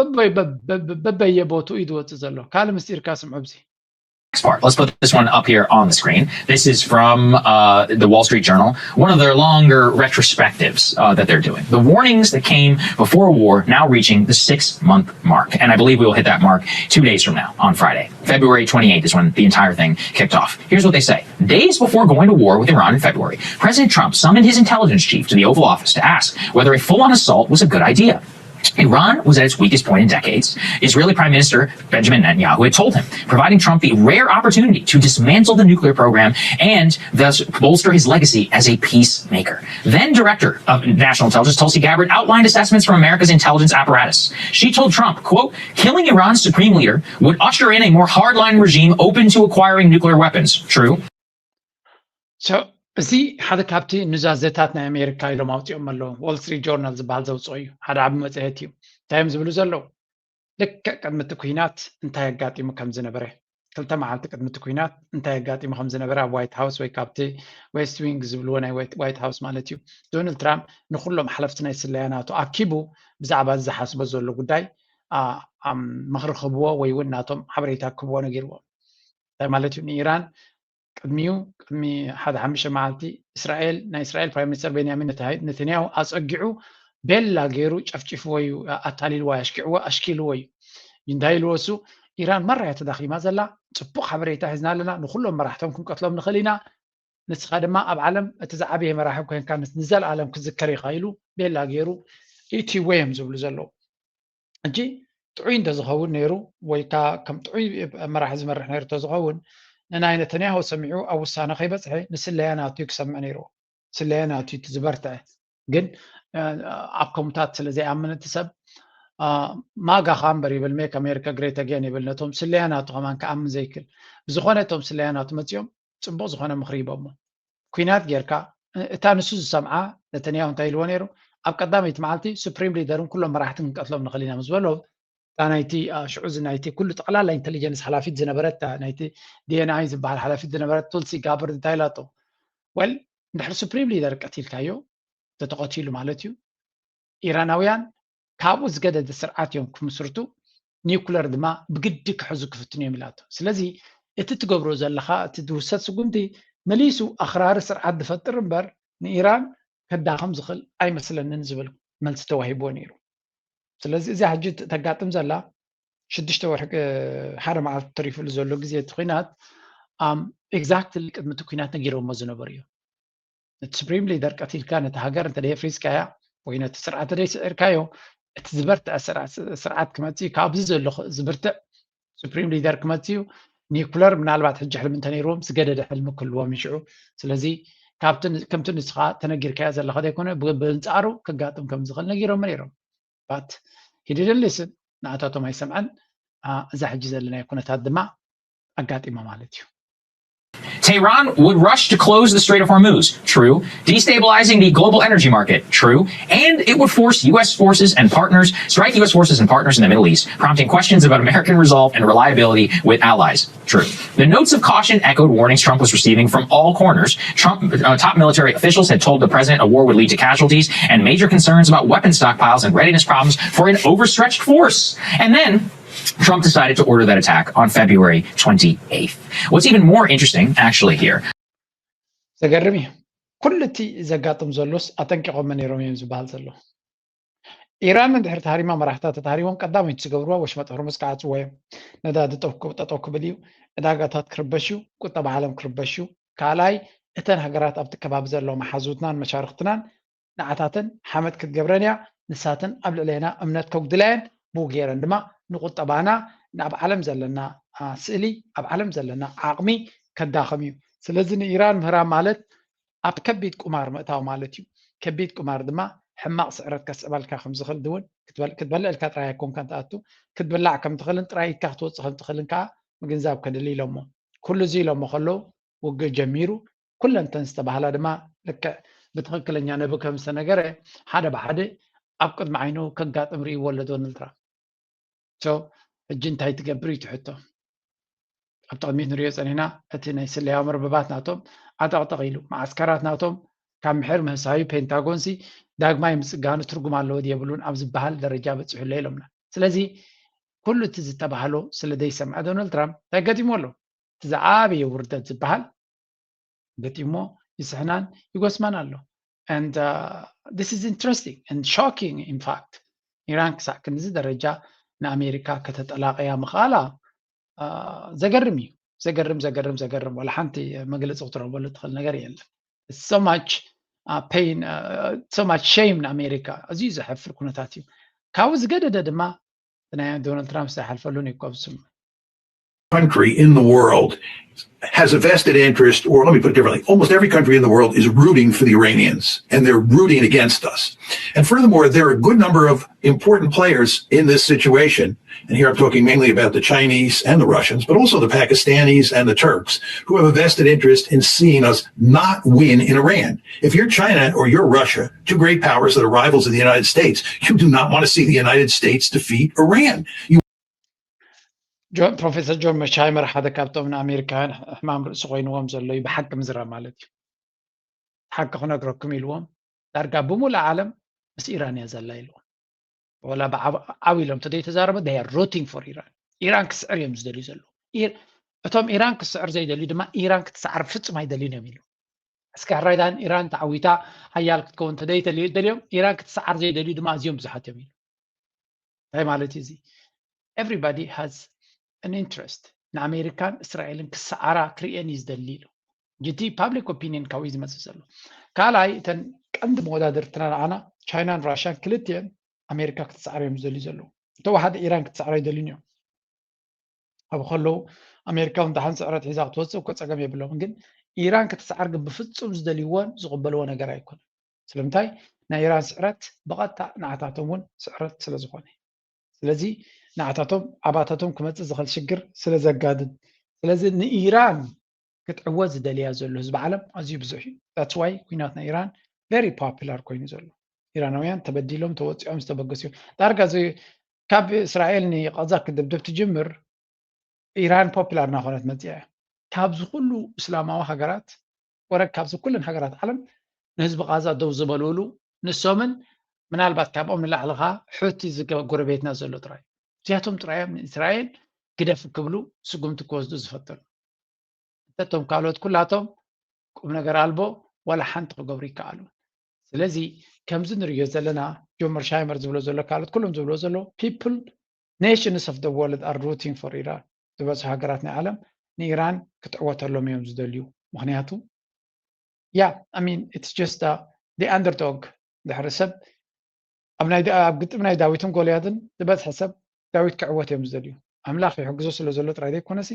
በበየ ቦትኡ እዩ ዝወፅእ ዘሎ። ካልእ ምስጢርካ ስምዑ ብዚ። Next part. Let's put this one up here on the screen. This is from uh, the Wall Street Journal, one of their longer retrospectives uh, that they're doing. The warnings that came before war now reaching the six month mark. And I believe we will hit that mark two days from now on Friday. February twenty-eighth is when the entire thing kicked off. Here's what they say. Days before going to war with Iran in February, President Trump summoned his intelligence chief to the Oval Office to ask whether a full on assault was a good idea. Iran was at its weakest point in decades. Israeli Prime Minister Benjamin Netanyahu had told him, providing Trump the rare opportunity to dismantle the nuclear program and thus bolster his legacy as a peacemaker. Then Director of National Intelligence Tulsi Gabbard outlined assessments from America's intelligence apparatus. She told Trump, quote, killing Iran's supreme leader would usher in a more hardline regime open to acquiring nuclear weapons. True. So እዚ ሓደ ካብቲ ኑዛዜታት ናይ ኣሜሪካ ኢሎም ኣውፂኦም ኣለዉ። Wall Street Journal ዝበሃል ዘውፅኦ እዩ። ሓደ ዓቢ መፅሄት እዩ። እንታይ እዮም ዝብሉ ዘለዉ? ልክዕ ቅድሚ እቲ ኩናት እንታይ ኣጋጢሙ ከም ዝነበረ፣ ክልተ መዓልቲ ቅድሚ እቲ ኩናት እንታይ ኣጋጢሙ ከም ዝነበረ ኣብ ዋይት ሃውስ ወይ ካብቲ ዌስት ዊንግ ዝብልዎ ናይ ዋይት ሃውስ ማለት እዩ። ዶናልድ ትራምፕ ንኩሎም ሓለፍቲ ናይ ስለያ ናቱ ኣኪቡ ብዛዕባ እዚ ዝሓስቦ ዘሎ ጉዳይ ምኽሪ ክህብዎ ወይ እውን ናቶም ሓበሬታ ክህብዎ ነጊርዎም። እንታይ ማለት እዩ? ንኢራን ቅድሚኡ ቅድሚ ሓደ ሓሙሽተ መዓልቲ እስራኤል ናይ እስራኤል ፕራይም ሚኒስተር ቤንያሚን ነታንያሁ ኣፀጊዑ ቤላ ገይሩ ጨፍጭፍዎ እዩ፣ ኣታሊልዎ፣ ኣሽኪዕዎ፣ ኣሽኪልዎ እዩ። እንታይ ኢልዎ እሱ? ኢራን መራያ ተዳኺማ ዘላ፣ ፅቡቕ ሓበሬታ ሒዝና ኣለና፣ ንኩሎም መራሕቶም ክንቀትሎም ንኽእል ኢና። ንስኻ ድማ ኣብ ዓለም እቲ ዝዓበየ መራሒ ኮንካ ንዘለኣለም ክዝከር ኢኻ ኢሉ ቤላ ገይሩ ኢትዎ እዮም ዝብሉ ዘለዉ። ሕጂ ጥዑይ እንተዝኸውን ነይሩ ወይ ከዓ ከም ጥዑይ መራሒ ዝመርሕ ነይሩ እንተዝኸውን ንናይ ነተንያሁ ሰሚዑ ኣብ ውሳነ ከይበፅሐ ንስለያ ናቱ ክሰምዕ ነይርዎ። ስለያ ናቱ እቲ ዝበርትዐ ግን ኣብ ከምታት ስለ ዘይኣምን እቲ ሰብ ማጋ ከዓ እምበር ይብል make America great again ይብል ነቶም ስለያ ናቱ ከማን ክኣምን ዘይክል ብዝኾነ እቶም ስለያ ናቱ መፂኦም ፅቡቅ ዝኾነ ምኽሪ ይበሞ ኩናት ጌርካ እታ ንሱ ዝሰምዓ ነተንያሁ እንታይ ኢልዎ ነይሩ ኣብ ቀዳመይቲ መዓልቲ ሱፕሪም ሊደርን ኩሎም መራሕትን ክንቀትሎም ንኽእል ኢና ምስ በሎ እታ ናይቲ ሽዑ ናይቲ ኩሉ ጠቕላላ ኢንቴሊጀንስ ሓላፊት ዝነበረት ናይቲ ዲኤንኣይ ዝበሃል ሓላፊት ዝነበረት ቱልሲ ጋበርድ እንታይ ኢላቶ ወል እንድሕር ሱፕሪም ሊደር ቀቲልካዮ ተተቐቲሉ ማለት እዩ ኢራናውያን ካብኡ ዝገደደ ስርዓት እዮም ክምስርቱ ኒኩለር ድማ ብግዲ ክሕዙ ክፍትኑ እዮም ኢላቶ ስለዚ እቲ ትገብሮ ዘለኻ እቲ ዝውሰድ ስጉምቲ መሊሱ ኣኽራሪ ስርዓት ዝፈጥር እምበር ንኢራን ከዳኸም ዝኽእል ኣይመስለንን ዝብል መልሲ ተዋሂብዎ ነይሩ ስለዚ እዚኣ ሕጂ ተጋጥም ዘላ ሽዱሽተ ወርሒ ሓደ መዓልቲ ተሪፉሉ ዘሎ ግዜ እቲ ኩናት ኤግዛክትሊ ቅድሚ እቲ ኩናት ነጊሮሞ ዝነበሩ እዮም ነቲ ሱፕሪም ሊደር ቀቲልካ ነቲ ሃገር እንተ ፍሪዝካያ ወይ ነቲ ስርዓት እንተ ስዒርካዮ እቲ ዝበርትዐ ስርዓት ክመፅእ ካብዚ ዘሎ ዝብርትዕ ሱፕሪም ሊደር ክመፅእ እዩ ኒኩለር ምናልባት ሕጂ ሕልሚ እንተነይርዎም ዝገደደ ሕልሚ ክህልዎም ይሽዑ ስለዚ ካብቲ ከምቲ ንስኻ ተነጊርካዮ ዘለኻ ዘይኮነ ብንፃሩ ክጋጥም ከም ዝኽእል ነጊሮም ነይሮም ባት ሂድደልስን ንኣታቶም ኣይሰምዐን እዛ ሕጂ ዘለናዮ ኩነታት ድማ ኣጋጢማ ማለት እዩ Tehran would rush to close the Strait of Hormuz. True. Destabilizing the global energy market. True. And it would force U S forces and partners, strike U S forces and partners in the Middle East, prompting questions about American resolve and reliability with allies. True. The notes of caution echoed warnings Trump was receiving from all corners. Trump uh, top military officials had told the president a war would lead to casualties and major concerns about weapon stockpiles and readiness problems for an overstretched force. And then Trump decided to order that attack on February twenty-eighth. What's even more interesting, actually, here. ዘገርም እዩ። ኩሉ እቲ ዘጋጥም ዘሎስ ኣጠንቂቖም ነይሮም እዮም ዝበሃል ዘሎ። ኢራን እንድሕር ተሃሪማ፣ መራሕታ ተታሃሪሞም ቀዳመይቲ ዝገብርዋ ወሽመጥ ሆርሙዝ ክዓጽዎ እዮም። ነዳዲ ጠጠው ክብል እዩ። ዕዳጋታት ክርበሽ እዩ። ቁጠባ ዓለም ክርበሽ እዩ። ካልኣይ፣ እተን ሃገራት ኣብቲ ከባቢ ዘለዋ መሓዙትናን መሻርክትናን ንዓታተን ሓመድ ክትገብረን እያ። ንሳተን ኣብ ልዕሌና እምነት ከጉድላ እየን። ብኡ ገይረን ድማ ንቁጠባና፣ ኣብ ዓለም ዘለና ስእሊ፣ ኣብ ዓለም ዘለና ዓቕሚ ከዳኽም እዩ። ስለዚ ንኢራን ምህራም ማለት ኣብ ከቢድ ቁማር ምእታው ማለት እዩ። ከቢድ ቁማር ድማ ሕማቕ ስዕረት ከስዕበልካ ከም ዝኽእል እውን ክትበልዕ ኢልካ ጥራይ ኣይኮንካን ትኣቱ፣ ክትብላዕ ከም ትኽእልን ጥራይ ኢድካ ክትወፅእ ከም ትኽእልን ከዓ ምግንዛብ ከድሊ ኢሎሞ። ኩሉ እዚ ኢሎሞ ከለዉ ውግእ ጀሚሩ። ኩለን እተን ዝተባህላ ድማ ልክዕ ብትኽክለኛ ነቢ ከም ዝተነገረ ሓደ ብሓደ ኣብ ቅድሚ ዓይኑ ከጋጥም ርእይዎ ኣሎ ዶናልድ ትራምፕ። ሕጂ እንታይ ትገብር እዩ ትሕቶ። ኣብ ቅድሚት ንሪኦ ፀኒሕና እቲ ናይ ስለያ መርበባት ናቶም ኣጠቕጠቕ ኢሉ፣ መዓስከራት ናቶም ካብ ምሕር ምህሳዩ ፔንታጎን ሲ ዳግማይ ምፅጋኑ ትርጉም ኣለዎ ድየብሉን ኣብ ዝበሃል ደረጃ በፂሑ ኣሎ ኢሎምና። ስለዚ ኩሉ እቲ ዝተባህሎ ስለ ዘይሰምዐ ዶናልድ ትራምፕ እንታይ ገጢሞ ኣሎ? እቲ ዝዓበየ ውርደት ዝበሃል ገጢሞ ይስሕናን ይጎስማን ኣሎ። And uh, this is interesting and shocking in fact. ኢራን ክሳዕ ክንዚ ደረጃ ንኣሜሪካ ከተጠላቐያ ምኽኣላ ዘገርም እዩ። ዘገርም ዘገርም ዘገርም፣ ዋላ ሓንቲ መግለፂ ክትረክበሉ ትኽእል ነገር የለን። So much pain, so much shame ንኣሜሪካ። ኣዝዩ ዘሕፍር ኩነታት እዩ። ካብኡ ዝገደደ ድማ ናይ ዶናልድ ትራምፕ ዝሓልፈሉን እዩ። Country in the world has a vested interest, or let me put it differently, almost every country in the world is rooting for the Iranians, and they're rooting against us. And furthermore, there are a good number of important players in this situation. And here I'm talking mainly about the Chinese and the Russians, but also the Pakistanis and the Turks, who have a vested interest in seeing us not win in Iran. If you're China or you're Russia, two great powers that are rivals of the United States, you do not want to see the United States defeat Iran. You ጆን ፕሮፌሰር ጆን መሻይመር ሓደ ካብቶም ንኣሜሪካውያን ሕማም ርእሲ ኮይንዎም ዘሎ እዩ። ብሓቂ ምዝራብ ማለት እዩ። ሓቂ ክነግረኩም ኢልዎም ዳርጋ ብሙሉእ ዓለም ምስ ኢራን እያ ዘላ ኢልዎም። ወላ ብዓው ኢሎም ተዘይተዛረበ they are rooting for ኢራን። ኢራን ክስዕር እዮም ዝደልዩ ዘለዉ። እቶም ኢራን ክስዕር ዘይደልዩ ድማ ኢራን ክትሰዓር ፍጹም ኣይደልዩን እዮም ኢሉ። እስከ ሕራይዳን ኢራን ተዓዊታ ሓያል ክትከውን ተደይተልዩ ደልዮም ኢራን ክትሰዓር ዘይደልዩ ድማ ኣዝዮም ብዙሓት እዮም ኢሉ። እንታይ ማለት እዩ እዚ? Everybody has an interest ንኣሜሪካን እስራኤልን ክሰዓራ ክርእየን እዩ ዝደሊ ኢሉ። እቲ public opinion ካብኡ እዩ ዝመፅእ ዘሎ። ካልኣይ እተን ቀንዲ መወዳድርትና ንዓና ቻይናን ራሽያን ክልቲአን ኣሜሪካ ክትሰዓር እዮም ዝደልዩ ዘለዉ። እንተወሓደ ኢራን ክትሰዓር ኣይደልዩን እዮም። ኣብ ከለዉ ኣሜሪካ እውን ደሓን ስዕረት ሒዛ ክትወፅእ እኮ ፀገም የብሎም። ግን ኢራን ክትሰዓር ግን ብፍፁም ዝደልይዎን ዝቕበልዎ ነገር ኣይኮነን። ስለምንታይ? ናይ ኢራን ስዕረት ብቐጥታ ንዓታቶም እውን ስዕረት ስለ ዝኾነ። ስለዚ ንዓታቶም ኣባታቶም ክመፅእ ዝኽእል ሽግር ስለ ዘጋድድ። ስለዚ ንኢራን ክትዕወት ዝደልያ ዘሎ ህዝቢ ዓለም ኣዝዩ ብዙሕ እዩ። That's why ኩናት ናይ ኢራን very popular ኮይኑ ዘሎ። ኢራናውያን ተበዲሎም ተወፂዖም ዝተበገሱ እዮም። ዳርጋ ካብ እስራኤል ንቓዛ ክድብድብ ትጅምር ኢራን popular እናኾነት መፂኣ እያ። ካብዚ ኩሉ እስላማዊ ሃገራት ወረ ካብዚ ኩለን ሃገራት ዓለም ንህዝቢ ቓዛ ደው ዝበልሉ ንሶምን ምናልባት ካብኦም ንላዕሊ ኸዓ ሑቲ ዝገ- ጎረቤትና ዘሎ ጥራይ እዚኣቶም ጥራይ እዮም ንእስራኤል ግደፍ ክብሉ ስጉምቲ ክወስዱ ዝፈተኑ። እቶም ካልኦት ኩላቶም ቁም ነገር ኣልቦ ዋላ ሓንቲ ክገብሩ ይከኣሉ። ስለዚ ከምዚ ንርእዮ ዘለና ጆን መርሻይመር ዝብሎ ዘሎ ካልኦት ኩሎም ዝብሎ ዘሎ people nations of the world are rooting for ኢራን ዝበዝሑ ሃገራት ናይ ዓለም ንኢራን ክትዕወተሎም እዮም ዝደልዩ። ምክንያቱ yeah I mean it's just the underdog ድሕሪ ሰብ ኣብ ናይ ኣብ ግጥም ናይ ዳዊትን ጎልያድን ዝበዝሐ ሰብ ዳዊት ክዕወት እዮም ዝደልዩ። ኣምላኽ ይሕግዞ ስለ ዘሎ ጥራይ ዘይኮነሲ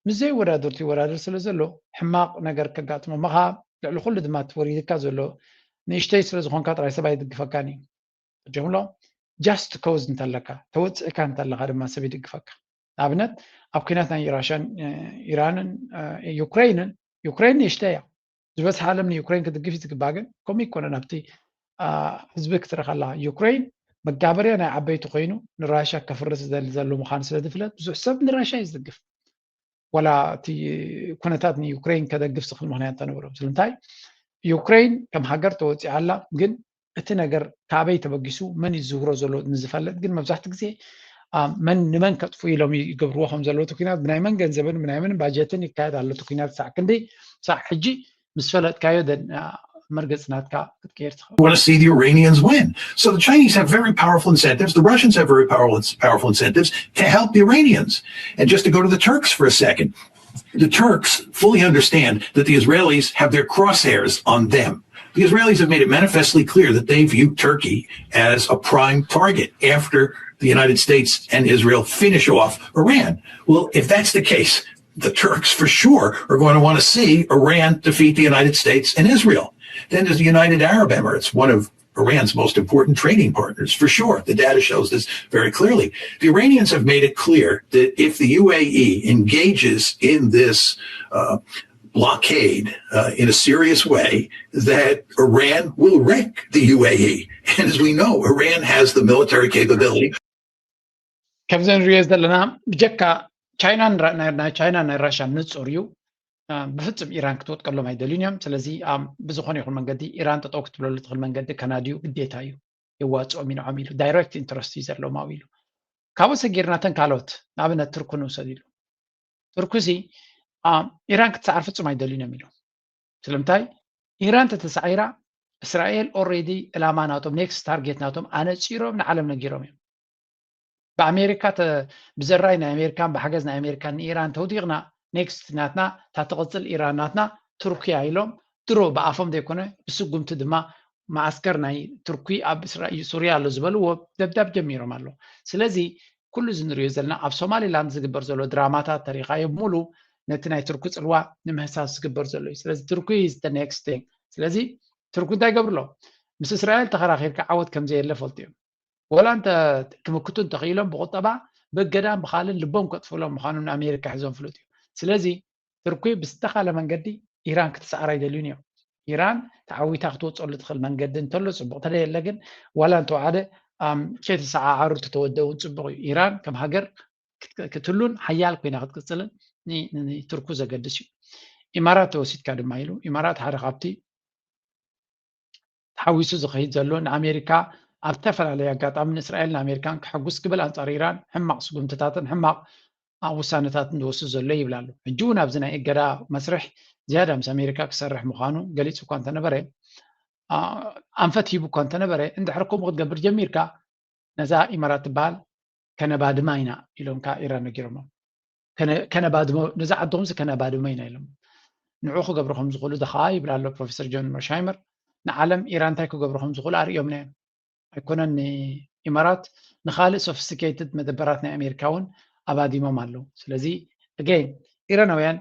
ምስ ዘይወዳደርቱ ይወዳደር ስለ ዘሎ ሕማቕ ነገር ከጋጥሞ ምኻ ልዕሊ ኩሉ ድማ እቲ ወሪድካ ዘሎ ንእሽተይ ስለ ዝኾንካ ጥራይ ሰብ ኣይድግፈካን እዩ። ጀምሎ just cause እንተለካ ተወፅእካ እንተለካ ድማ ሰብ ይድግፈካ። ንኣብነት ኣብ ኩናት ናይ ራሽያን ኢራንን ዩክሬንን ዩክሬን ንእሽተይ እያ። ዝበዝሐ ዓለም ንዩክሬን ክድግፍ እዩ ዝግባእ፣ ግን ከምኡ ይኮነን። ኣብቲ ህዝቢ ክትርኢ ከላ ዩክሬን መጋበርያ ናይ ዓበይቲ ኮይኑ ንራሻ ከፍርስ ዝደሊ ዘሎ ምዃኑ ስለ ዝፍለጥ ብዙሕ ሰብ ንራሻ እዩ ዝድግፍ። ዋላ እቲ ኩነታት ንዩክሬን ከደግፍ ዝኽእል ምኽንያት እንተነበሮም። ስለምንታይ ዩክሬን ከም ሃገር ተወፂኣ ኣላ፣ ግን እቲ ነገር ካበይ ተበጊሱ መን እዩ ዝዝውሮ ዘሎ ንዝፈልጥ ግን መብዛሕትኡ ግዜ ንመን ከጥፉ ኢሎም ይገብርዎ ከም ዘለዉ እቲ ኩናት ብናይ መን ገንዘብን ብናይ መን ባጀትን ይካየድ ኣሎ። እቲ ኩናት ክሳዕ ክንደይ ክሳዕ ሕጂ ምስ ፈለጥካዮ መርገፂ ናትካ ክትቀይር ትኽእል። Want to see the Iranians win. So the Chinese have very powerful incentives. The Russians have very powerful, powerful incentives to help the Iranians. And just to go to the Turks for a second, the Turks fully understand that the Israelis have their crosshairs on them. The Israelis have made it manifestly clear that they view Turkey as a prime target after the United States and Israel finish off Iran. Well, if that's the case, the Turks for sure are going to want to see Iran defeat the United States and Israel. Then there's the United Arab Emirates, one of Iran's most important trading partners, for sure. The data shows this very clearly. The Iranians have made it clear that if the U A E engages in this uh, blockade uh, in a serious way, that Iran will wreck the U A E. And as we know, Iran has the military capability. ከምዚ ንሪኦ ዘለና ብጀካ ቻይና ናይ ቻይና ናይ ራሻ ንፁር እዩ። ብፍፁም ኢራን ክትወጥቀሎም ኣይደልዩን እዮም። ስለዚ ብዝኾነ ይኹን መንገዲ ኢራን ጠጠው ክትብለሉ ትኽእል መንገዲ ከናድዩ ግዴታ እዩ። የዋፅኦም እዩ ንዖም ኢሉ ዳይሬክት ኢንትረስት እዩ ዘለዎም ኣብኡ ኢሉ። ካብኡ ሰጊርናተን ካልኦት ንኣብነት ቱርኪ ንውሰድ ኢሉ። ቱርኪ ሲ ኢራን ክትሰዓር ፍፁም ኣይደልዩን እዮም ኢሉ። ስለምንታይ ኢራን ተተሳዒራ እስራኤል ኦሬዲ ዕላማ ናቶም ኔክስት ታርጌት ናቶም ኣነፂሮም ንዓለም ነጊሮም እዮም። ብኣሜሪካ ብዘራይ ናይ ኣሜሪካን ብሓገዝ ናይ ኣሜሪካን ንኢራን ተውዲቕና ኔክስት ናትና እታ ትቕፅል ኢራን ናትና ቱርኪያ ኢሎም ድሮ ብኣፎም ዘይኮነ ብስጉምቲ ድማ መዓስከር ናይ ቱርኪ ኣብ ሱርያ ኣሎ ዝበልዎ ደብዳብ ጀሚሮም ኣሎ። ስለዚ ኩሉ እዚ ንሪኦ ዘለና ኣብ ሶማሊላንድ ዝግበር ዘሎ ድራማታት ተሪኻዮ ሙሉ ነቲ ናይ ቱርኪ ፅልዋ ንምህሳስ ዝግበር ዘሎ እዩ። ስለዚ ቱርኪ is the next thing። ስለዚ ቱርኪ እንታይ ገብርሎ ምስ እስራኤል ተኸራኺርካ ዓወት ከምዘየለ ፈልጡ እዮም። ወላ እንተ ክምክቱ እንተኽኢሎም ብቁጠባ ብእገዳን ብኻልን ልቦም ከጥፍሎም ምዃኑ ንኣሜሪካ ሒዞም ፍሉጥ እዩ። ስለዚ ቱርኪ ብዝተኻለ መንገዲ ኢራን ክትሰዓር ኣይደልዩን እዮም። ኢራን ተዓዊታ ክትወፀሉ ትኽእል መንገዲ እንተሎ ፅቡቕ፣ ተደየለ ግን ዋላ እንተወዓደ ከይተሰዓዓሩ ተተወደ እውን ፅቡቕ እዩ። ኢራን ከም ሃገር ክትህሉን ሓያል ኮይና ክትቅፅልን ንቱርኩ ዘገድስ እዩ። ኢማራት ተወሲድካ ድማ ኢሉ ኢማራት ሓደ ካብቲ ተሓዊሱ ዝኸይድ ዘሎ ንኣሜሪካ ኣብ ዝተፈላለዩ ኣጋጣሚ ንእስራኤልን ኣሜሪካን ከሐጉስ ክብል ኣንጻር ኢራን ሕማቕ ስጉምትታትን ሕማቕ ውሳነታትን ዝወስድ ዘሎ ይብል ኣሎ። ሕጂ እውን ኣብዚ ናይ እገዳ መስርሕ ዝያዳ ምስ ኣሜሪካ ክሰርሕ ምዃኑ ገሊጹ እኳ እንተነበረ ኣንፈት ሂቡ እኳ እንተነበረ እንድሕር ከምኡ ክትገብር ጀሚርካ ነዛ ኢማራት ትበሃል ከነባድማ ኢና ኢሎም ከዓ ኢራን ነጊሮሞ። ከነባድሞ ነዚ ዓድኹምሲ ከነባድሞ ኢና ኢሎም። ንዑ ክገብሩ ከም ዝኽእሉ ደኻ ይብል ኣሎ ፕሮፌሰር ጆን መርሻይመር። ንዓለም ኢራን እንታይ ክገብሩ ከም ዝኽእሉ ኣርእዮምና እዮም። ኣይኮነን ንኢማራት ንኻልእ ሶፊስቲኬትድ መደበራት ናይ ኣሜሪካ እውን ኣባዲሞም ኣለዉ። ስለዚ ኣገይን ኢራናውያን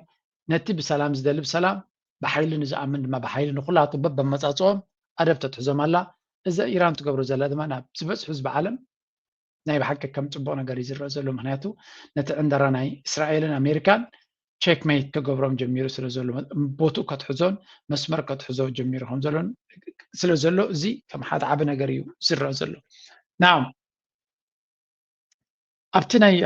ነቲ ብሰላም ዝደሊ ብሰላም ብሓይሊ ንዝኣምን ድማ ብሓይሊ ንኩላቱ በበመፃፅኦም ኣደብ ተትሕዞም ኣላ። እዛ ኢራን ትገብሮ ዘላ ድማ ናብ ዝበፅሑ ህዝቢ ዓለም ናይ ብሓቂ ከም ፅቡቕ ነገር እዩ ዝረአ ዘሎ። ምክንያቱ ነቲ ዕንደራ ናይ እስራኤልን ኣሜሪካን ቸክሜት ክገብሮም ጀሚሩ ስለ ዘሎ ቦትኡ ከትሕዞን መስመር ከትሕዞ ጀሚሩ ከም ዘሎን ስለ ዘሎ እዚ ከም ሓደ ዓቢ ነገር እዩ ዝረአ ዘሎ። ናው ኣብቲ ናይ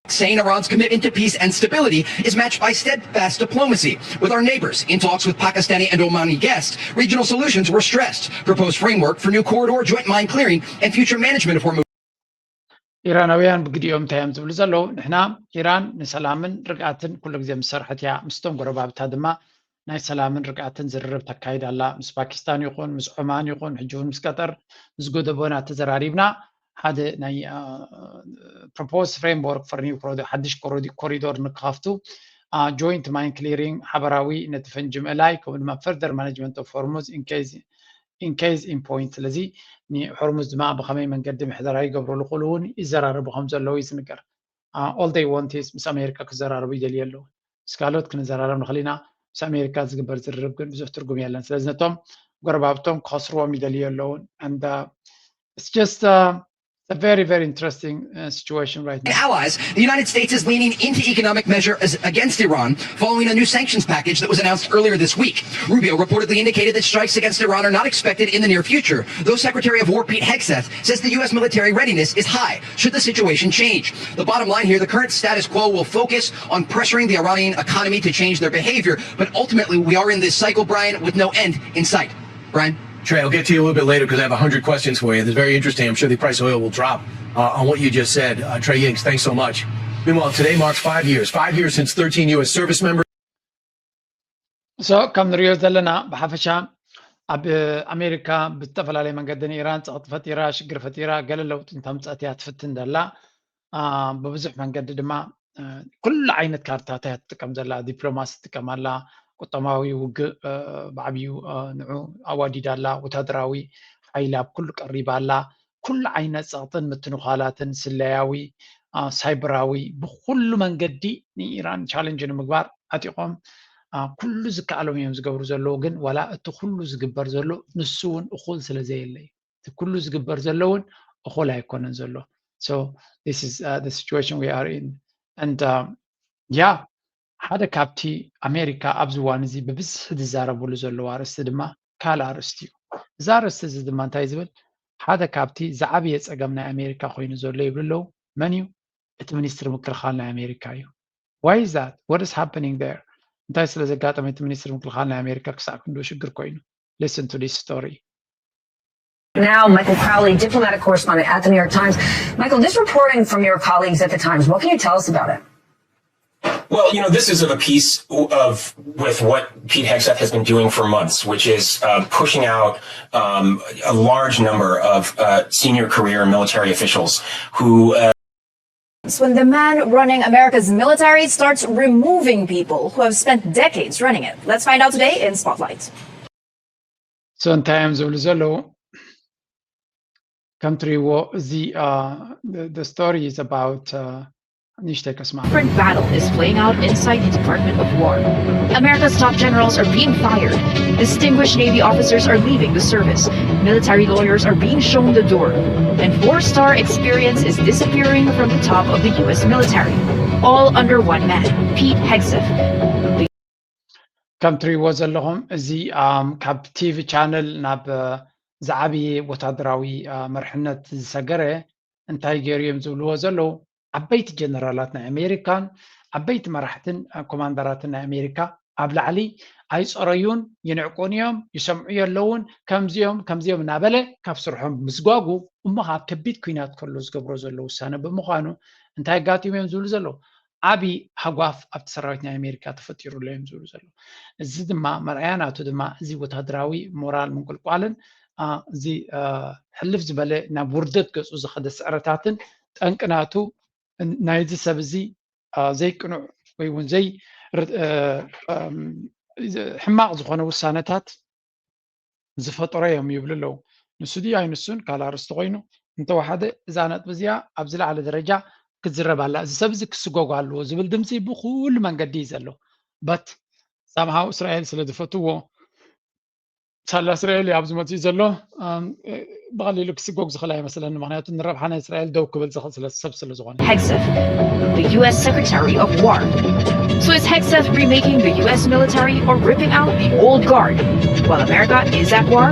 Saying Iran's commitment to peace and stability is matched by steadfast diplomacy with our neighbors. In talks with Pakistani and Omani guests, regional solutions were stressed. Proposed framework for new corridor joint mine clearing and future management of Hormuz. ኢራናውያን ብግዲኦም እንታይ እዮም ዝብሉ ዘለዉ? ንሕና ኢራን ንሰላምን ርግኣትን ኩሉ ግዜ ምስ ሰርሐት እያ። ምስቶም ጎረባብታ ድማ ናይ ሰላምን ርግኣትን ዝርርብ ተካይድ ኣላ። ምስ ፓኪስታን ይኹን ምስ ዖማን ይኹን ሕጂ እውን ምስ ቀጠር ምስ ጎደቦና ተዘራሪብና ሓደ ናይ proposed framework for new ሓድሽ ኮሪዶር ንክኸፍቱ joint mine clearing ሓበራዊ ነቲ ፈንጂ ምእላይ ከምኡ ድማ further management of Hormuz in case in point። ስለዚ ንሆርሙዝ ድማ ብኸመይ መንገዲ ምሕደራ ይገብርሉ ክሉ እውን ይዘራረቡ ከም ዘለዉ እዩ ዝንገር። All they want is ምስ ኣሜሪካ ክዘራረቡ ይደልዩ ኣለዉ። ምስ ካልኦት ክንዘራረብ ንኽእል ኢና፣ ምስ ኣሜሪካ ዝግበር ዝርርብ ግን ብዙሕ ትርጉም የለን። ስለዚ ነቶም ጎረባብቶም ክኸስርዎም ይደልዩ ኣለውን። And it's just A very, very interesting uh, situation right now. Allies, the United States is leaning into economic measures against Iran following a new sanctions package that was announced earlier this week. Rubio reportedly indicated that strikes against Iran are not expected in the near future, though Secretary of War Pete Hegseth says the U S military readiness is high should the situation change. The bottom line here, the current status quo will focus on pressuring the Iranian economy to change their behavior, but ultimately we are in this cycle, Brian, with no end in sight. Brian? Trey, I'll get to you a little bit later because I have a hundred questions for you. It's very interesting. I'm sure the price of oil will drop uh, on what you just said. Uh, Trey Yingst, thanks so much. Meanwhile, today marks five years, five years since thirteen U S service members. So ከም ንሪኦ ዘለና ብሓፈሻ ኣብ ኣሜሪካ ብዝተፈላለየ መንገዲ ንኢራን ፀቕጢ ፈጢራ፣ ሽግር ፈጢራ፣ ገለ ለውጢ እንተምፀት እያ ትፍትን ዘላ። ብብዙሕ መንገዲ ድማ ኩሉ ዓይነት ካርታታት እያ ትጥቀም ዘላ። ዲፕሎማሲ ትጥቀም ኣላ፣ ቁጠባዊ ውግእ ብዓብዩ ንዑ ኣዋዲዳ ኣላ፣ ወታደራዊ ሓይሊ ኣብ ኩሉ ቀሪባ ኣላ። ኩሉ ዓይነት ፀቕጥን ምትንዃላትን ስለያዊ፣ ሳይበራዊ ብኩሉ መንገዲ ንኢራን ቻለንጅ ንምግባር ዓጢቖም ኩሉ ዝከኣሎም እዮም ዝገብሩ ዘለዉ። ግን ዋላ እቲ ኩሉ ዝግበር ዘሎ ንሱ እውን እኹል ስለ ዘየለ እዩ። እቲ ኩሉ ዝግበር ዘሎ እውን እኹል ኣይኮነን ዘሎ። So this is uh, the situation we are in and uh, yeah ሓደ ካብቲ ኣሜሪካ ኣብዚ እዋን እዚ ብብዝሒ ዝዛረብሉ ዘለዉ ኣርእስቲ ድማ ካልእ ኣርእስቲ እዩ። እዚ ኣርእስቲ እዚ ድማ እንታይ ዝብል ሓደ ካብቲ ዝዓበየ ፀገም ናይ ኣሜሪካ ኮይኑ ዘሎ ይብሉ ኣለዉ። መን እዩ? እቲ ሚኒስትሪ ምክልኻል ናይ ኣሜሪካ እዩ። Why is that? What is happening there? እንታይ ስለ ዘጋጠመ እቲ ሚኒስትሪ ምክልኻል ናይ ኣሜሪካ ክሳዕ ክንድኡ ሽግር ኮይኑ? Listen to this story. Now, Michael Crowley, diplomatic correspondent at the New York Times. Michael, this reporting from your colleagues at the Times, what can you tell us about it? Well, you know, this is of a piece of with what Pete Hegseth has been doing for months, which is uh, pushing out um, a large number of uh, senior career military officials who. Uh, When the man running America's military starts removing people who have spent decades running it. Let's find out today in Spotlight. So እንታይ እዮም ዝብሉ ዘለዉ? ከም ትሪእዎ እዚ the story is about ንእሽተይ ከስማ Different battle is playing out inside the Department of War. America's top generals are being fired. Distinguished Navy officers are leaving the service. Military lawyers are being shown the door. And four-star experience is disappearing from the top of the U S military. All under one man, Pete Hegseth. ከም ትሪእዎ ዘለኹም እዚ ካብ ቲቪ ቻነል ናብ ዝዓበየ ወታደራዊ መርሕነት ዝሰገረ እንታይ ገይሩ እዮም ዝብልዎ ዘለዉ? ዓበይቲ ጀነራላት ናይ ኣሜሪካን ዓበይቲ መራሕትን ኮማንደራትን ናይ ኣሜሪካ ኣብ ላዕሊ ኣይፀረዩን፣ ይንዕቁን እዮም፣ ይሰምዑ የለውን፣ ከምዚኦም ከምዚኦም እናበለ ካብ ስርሖም ምስጓጉ እሞ ከዓ ከቢድ ኩናት ከሎ ዝገብሮ ዘሎ ውሳነ ብምዃኑ እንታይ ኣጋጢሙ እዮም ዝብሉ ዘለዉ? ዓብዪ ሃጓፍ ኣብቲ ሰራዊት ናይ ኣሜሪካ ተፈጢሩ ኣሎ እዮም ዝብሉ ዘለዉ። እዚ ድማ መርኣያ ናቱ ድማ እዚ ወታደራዊ ሞራል ምንቁልቋልን እዚ ሕልፍ ዝበለ ናብ ውርደት ገፁ ዝኸደ ስዕረታትን ጠንቂ ናቱ ናይዚ ሰብ እዚ ዘይቅኑዕ ወይ እውን ዘይ ሕማቕ ዝኾነ ውሳነታት ዝፈጠሮ እዮም ይብሉ ኣለዉ። ንሱ ድዩ ኣይንሱን ካልእ ኣርእስቲ ኮይኑ እንተወሓደ እዛ ነጥቢ እዚኣ ኣብ ዝለዓለ ደረጃ ክትዝረብ ኣላ። እዚ ሰብ እዚ ክስጎጎ ኣለዎ ዝብል ድምፂ ብኩሉ መንገዲ እዩ ዘሎ። በት ሳምሃው እስራኤል ስለ ዝፈትዎ ሳላ እስራኤል እዩ ኣብዚ መፅኡ ዘሎ። ብቐሊሉ ክስጎግ ዝኽእል ኣይመስለኒ፣ ምክንያቱ ንረብሓ ናይ እስራኤል ደው ክብል ዝኽእል ሰብ ስለ ዝኾነ። Hegseth, the U S Secretary of War. So is Hegseth remaking the U S military or ripping out the old guard while America is at war?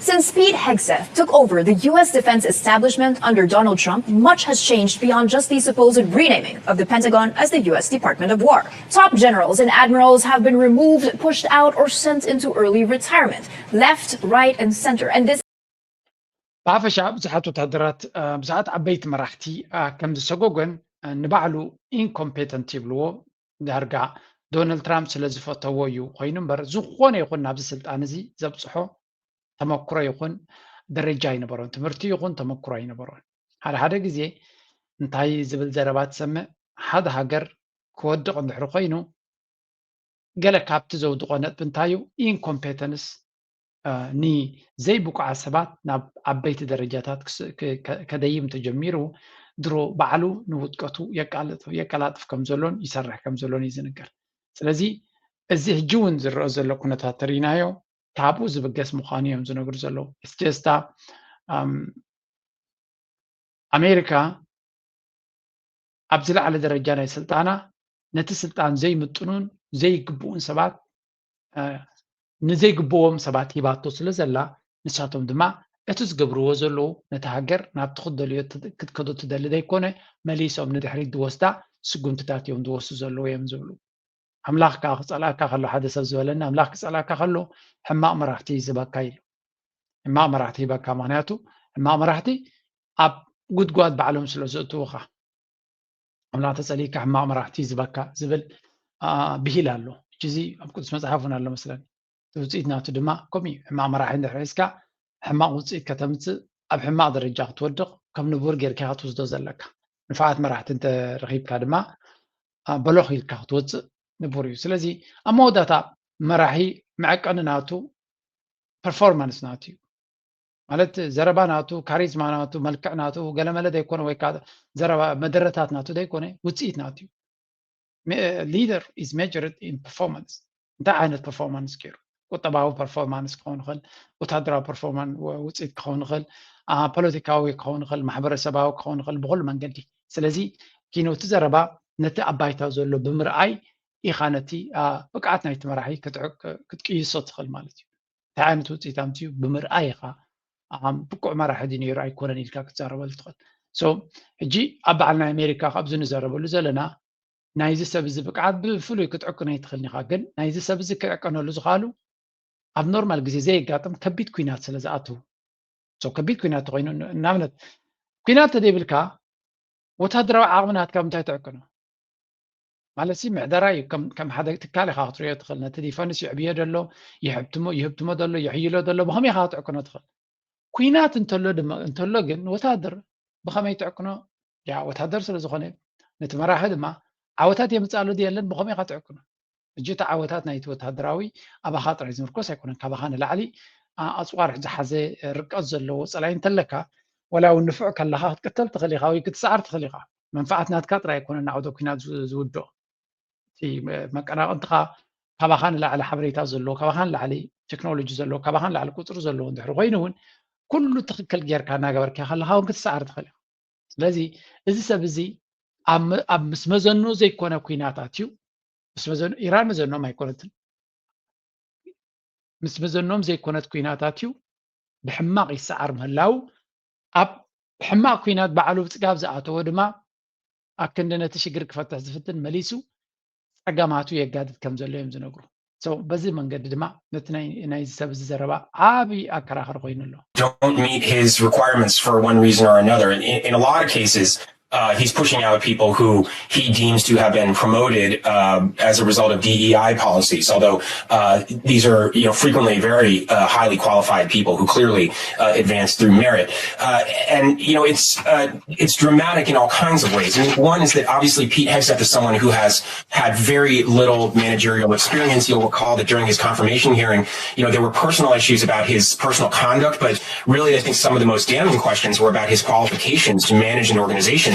Since Pete Hegseth took over the U S defense establishment under Donald Trump, much has changed beyond just the supposed renaming of the Pentagon as the U S Department of War. Top generals and admirals have been removed, pushed out, or sent into early retirement, left, right, and center. And this ብሓፈሻ ብዙሓት ወታደራት ብዙሓት ዓበይቲ መራሕቲ ከም ዝሰጎጎን ንባዕሉ ኢንኮምፔተንት ይብልዎ ዳርጋ ዶናልድ ትራምፕ ስለ ዝፈተዎ እዩ ኮይኑ እምበር ዝኾነ ይኹን ናብዚ ስልጣን እዚ ዘብፅሖ ተመክሮ ይኹን ደረጃ ኣይነበሮን። ትምህርቲ ይኹን ተመክሮ ኣይነበሮን። ሓደ ሓደ ግዜ እንታይ ዝብል ዘረባ ትሰምዕ፣ ሓደ ሃገር ክወድቕ እንድሕሪ ኮይኑ ገለ ካብቲ ዘውድቖ ነጥቢ እንታይ እዩ? ኢንኮምፔተንስ ንዘይብቁዓት ሰባት ናብ ዓበይቲ ደረጃታት ከደይም ተጀሚሩ ድሮ ባዕሉ ንውድቀቱ የቀላጥፍ ከም ዘሎን ይሰርሕ ከም ዘሎን እዩ ዝንገር። ስለዚ እዚ ሕጂ እውን ዝረአ ዘሎ ኩነታት ተሪኢናዮ ካብኡ ዝብገስ ምዃኑ እዮም ዝነግሩ ዘለዉ። It's just a, um, ኣሜሪካ ኣብ ዝለዓለ ደረጃ ናይ ስልጣና ነቲ ስልጣን ዘይምጥኑን ዘይግብኡን ሰባት ንዘይግብዎም ሰባት ሂባቶ ስለ ዘላ፣ ንሳቶም ድማ እቲ ዝገብርዎ ዘለዉ ነቲ ሃገር ናብቲ ክትደልዮ ክትከዶ ትደሊ ዘይኮነ፣ መሊሶም ንድሕሪት ዝወስዳ ስጉምትታት እዮም ዝወስዱ ዘለዉ እዮም ዝብሉ። ኣምላኽ ከዓ ክጸልኣካ ከሎ፣ ሓደ ሰብ ዝበለኒ፣ ኣምላኽ ክጸልኣካ ከሎ ሕማቕ መራሕቲ ይዝበካ ኢሉ። ሕማቕ መራሕቲ ይበካ፣ ምክንያቱ ሕማቕ መራሕቲ ኣብ ጉድጓድ ባዕሎም ስለ ዘእትውኻ። ኣምላኽ ተጸሊእካ ሕማቕ መራሕቲ ዝበካ ዝብል ብሂል ኣሎ። እዚ ኣብ ቅዱስ መጽሓፍ እውን ኣሎ መስለኒ። እቲ ውጽኢት ናቱ ድማ ከምኡ እዩ። ሕማቕ መራሒ እንድሕር ሒዝካ ሕማቕ ውጽኢት ከተምጽእ፣ ኣብ ሕማቕ ደረጃ ክትወድቕ ከም ንቡር ጌርካ ክትወስዶ ዘለካ። ንፋዓት መራሕቲ እንተረኺብካ ድማ በሎኽ ኢልካ ክትወጽእ ንቡር እዩ። ስለዚ ኣብ መወዳእታ መራሒ መዐቀኒ ናቱ ፐርፎርማንስ ናቱ እዩ። ማለት ዘረባ ናቱ፣ ካሪዝማ ናቱ፣ መልክዕ ናቱ ገለመለ ዘይኮነ ወይ ከዓ ዘረባ መደረታት ናቱ ዘይኮነ ውፅኢት ናቱ እዩ። Leader is measured in performance። እንታይ ዓይነት ፐርፎርማንስ ገይሩ? ቁጠባዊ ፐርፎርማንስ ክኸውን ይኽእል፣ ወታደራዊ ፐርፎርማንስ ውፅኢት ክኸውን ይኽእል፣ ፖለቲካዊ ክኸውን ይኽእል፣ ማሕበረሰባዊ ክኸውን ይኽእል፣ ብኩሉ መንገዲ። ስለዚ ኪኖ እቲ ዘረባ ነቲ ኣብ ባይታ ዘሎ ብምርኣይ ኢኻ ነቲ ብቅዓት ናይቲ መራሒ ክትቅይሶ ትኽእል ማለት እዩ። እንታይ ዓይነት ውፅኢት ኣምፅኡ ብምርኣይ ኢኻ ብቁዕ መራሒ ድዩ ነይሩ ኣይኮነን ኢልካ ክትዛረበሉ ትኽእል። ሕጂ ኣብ በዓል ናይ ኣሜሪካ ካብዚ ንዘረበሉ ዘለና ናይዚ ሰብ እዚ ብቅዓት ብፍሉይ ክትዕቅኖ ኣይትኽእልን ኢኻ። ግን ናይዚ ሰብ እዚ ክዕቀነሉ ዝኽኣሉ ኣብ ኖርማል ግዜ ዘየጋጥም ከቢድ ኩናት ስለ ዝኣትው፣ ከቢድ ኩናት ተኮይኑ ንኣብነት ኩናት ተደይብልካ ወታደራዊ ዓቕሚ ናትካ ምንታይ ትዕቅኖ? ማለት ምሕደራ እዩ። ከም ሓደ ትካል ኢኻ ክትሪኦ ትኽእል። ነቲ ዲፈንስ ይዕብዮ ደሎ ይህብትሞ ደሎ ይሕይሎ ደሎ ብኸመይ ኢኻ ክትዕቅኖ ትኽእል? ኩናት እንተሎ ግን ወታደር ብኸመይ ትዕቅኖ? ያ ወታደር ስለ ዝኾነ ነቲ መራሒ ድማ ዓወታት የምፅኣሉ ድየለን ብኸመይ ኢኻ ትዕቅኖ? ሕጂ እቲ ዓወታት ናይቲ ወታደራዊ ኣባኻ ጥራይ ዝምርኮስ ኣይኮነን። ካባኻ ንላዕሊ ኣፅዋር ዝሓዘ ርቀት ዘለዎ ፀላኢ እንተለካ፣ ወላ እውን ንፉዕ ከለኻ ክትቅተል ትኽእል ኢኻ ወይ ክትሰዓር ትኽእል ኢኻ። መንፋዓት ናትካ ጥራይ ኣይኮነን ናዕዶ ኩናት ዝውድኦ። እቲ መቀናቕንትኻ ካባኻ ንላዕሊ ሓበሬታ ዘለዎ፣ ካባኻ ንላዕሊ ቴክኖሎጂ ዘለዎ፣ ካባኻ ንላዕሊ ቁፅሪ ዘለዎ እንድሕር ኮይኑ እውን ኩሉ ትኽክል ጌርካ እናገበርካ ከለኻ እውን ክትሰዓር ትኽእል ኢኻ። ስለዚ እዚ ሰብ እዚ ኣብ ምስ መዘኖ ዘይኮነ ኩናት ኣትዩ፣ ምስ መዘኖ ኢራን መዘኖም ኣይኮነትን፣ ምስ መዘኖም ዘይኮነት ኩናት ኣትዩ ብሕማቕ ይሰዓር ምህላው ኣብ ሕማቕ ኩናት ባዕሉ ብፅጋብ ዝኣተወ ድማ ኣብ ክንዲ ነቲ ሽግር ክፈትሕ ዝፍትን መሊሱ ፀገማቱ የጋድድ ከም ዘሎ እዮም ዝነግሩ። በዚ መንገዲ ድማ ነቲ ናይዚ ሰብ እዚ ዘረባ ዓብዪ ኣከራኸሪ ኮይኑ ኣሎ። Don't meet his requirements for one reason or another. In, in a lot of cases, uh, he's pushing out people who he deems to have been promoted uh, as a result of D E I policies. Although uh, these are, you know, frequently very uh, highly qualified people who clearly uh, advance through merit. Uh, and you know, it's uh, it's dramatic in all kinds of ways. I mean, one is that obviously Pete Hegseth is someone who has had very little managerial experience. You'll recall that during his confirmation hearing, you know, there were personal issues about his personal conduct, but really, I think some of the most damning questions were about his qualifications to manage an organization.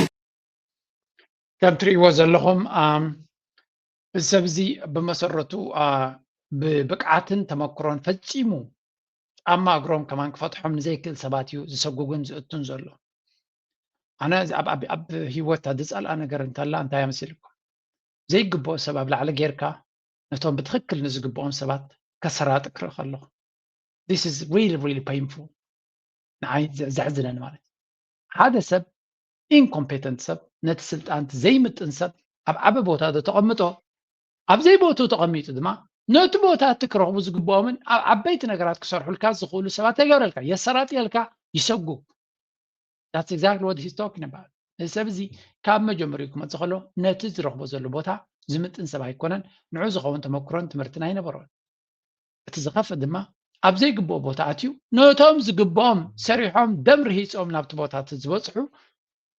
ከም ትሪእዎ ዘለኹም እዚ ሰብ እዚ ብመሰረቱ ብብቅዓትን ተመክሮን ፈፂሙ ጫማ እግሮም ከማን ክፈትሖም ንዘይክእል ሰባት እዩ ዝሰጉግን ዝእቱን ዘሎ። ኣነ ኣብ ህይወት ዝፀልኣ ነገር እንተላ እንታይ መሲልኩም? ዘይግብኦ ሰብ ኣብ ላዕሊ ጌርካ ነቶም ብትኽክል ንዝግብኦም ሰባት ከሰራጥክ ርኢ ከለኹ this is really really painful። ንዓይ ዘሕዝነኒ ማለት ሓደ ሰብ ኢንኮምፔተንት ሰብ ነቲ ስልጣን ዘይምጥን ሰብ ኣብ ዓቢ ቦታ ዶ ተቐምጦ ኣብ ዘይቦትኡ ተቐሚጡ ድማ ነቲ ቦታ እቲ ክረኽቡ ዝግብኦምን ኣብ ዓበይቲ ነገራት ክሰርሑልካ ዝኽእሉ ሰባት ተገብረልካ የሰራጥየልካ ይሰጉ። That's exactly what he's talking about። እዚ ሰብ እዚ ካብ መጀመሪኡ ክመፅእ ከሎ ነቲ ዝረኽቦ ዘሎ ቦታ ዝምጥን ሰብ ኣይኮነን። ንዑ ዝኸውን ተመክሮን ትምህርትን ኣይነበሮን። እቲ ዝኸፍእ ድማ ኣብ ዘይግብኦ ቦታ ኣትዩ ነቶም ዝግብኦም ሰሪሖም ደም ርሂፆም ናብቲ ቦታ እቲ ዝበፅሑ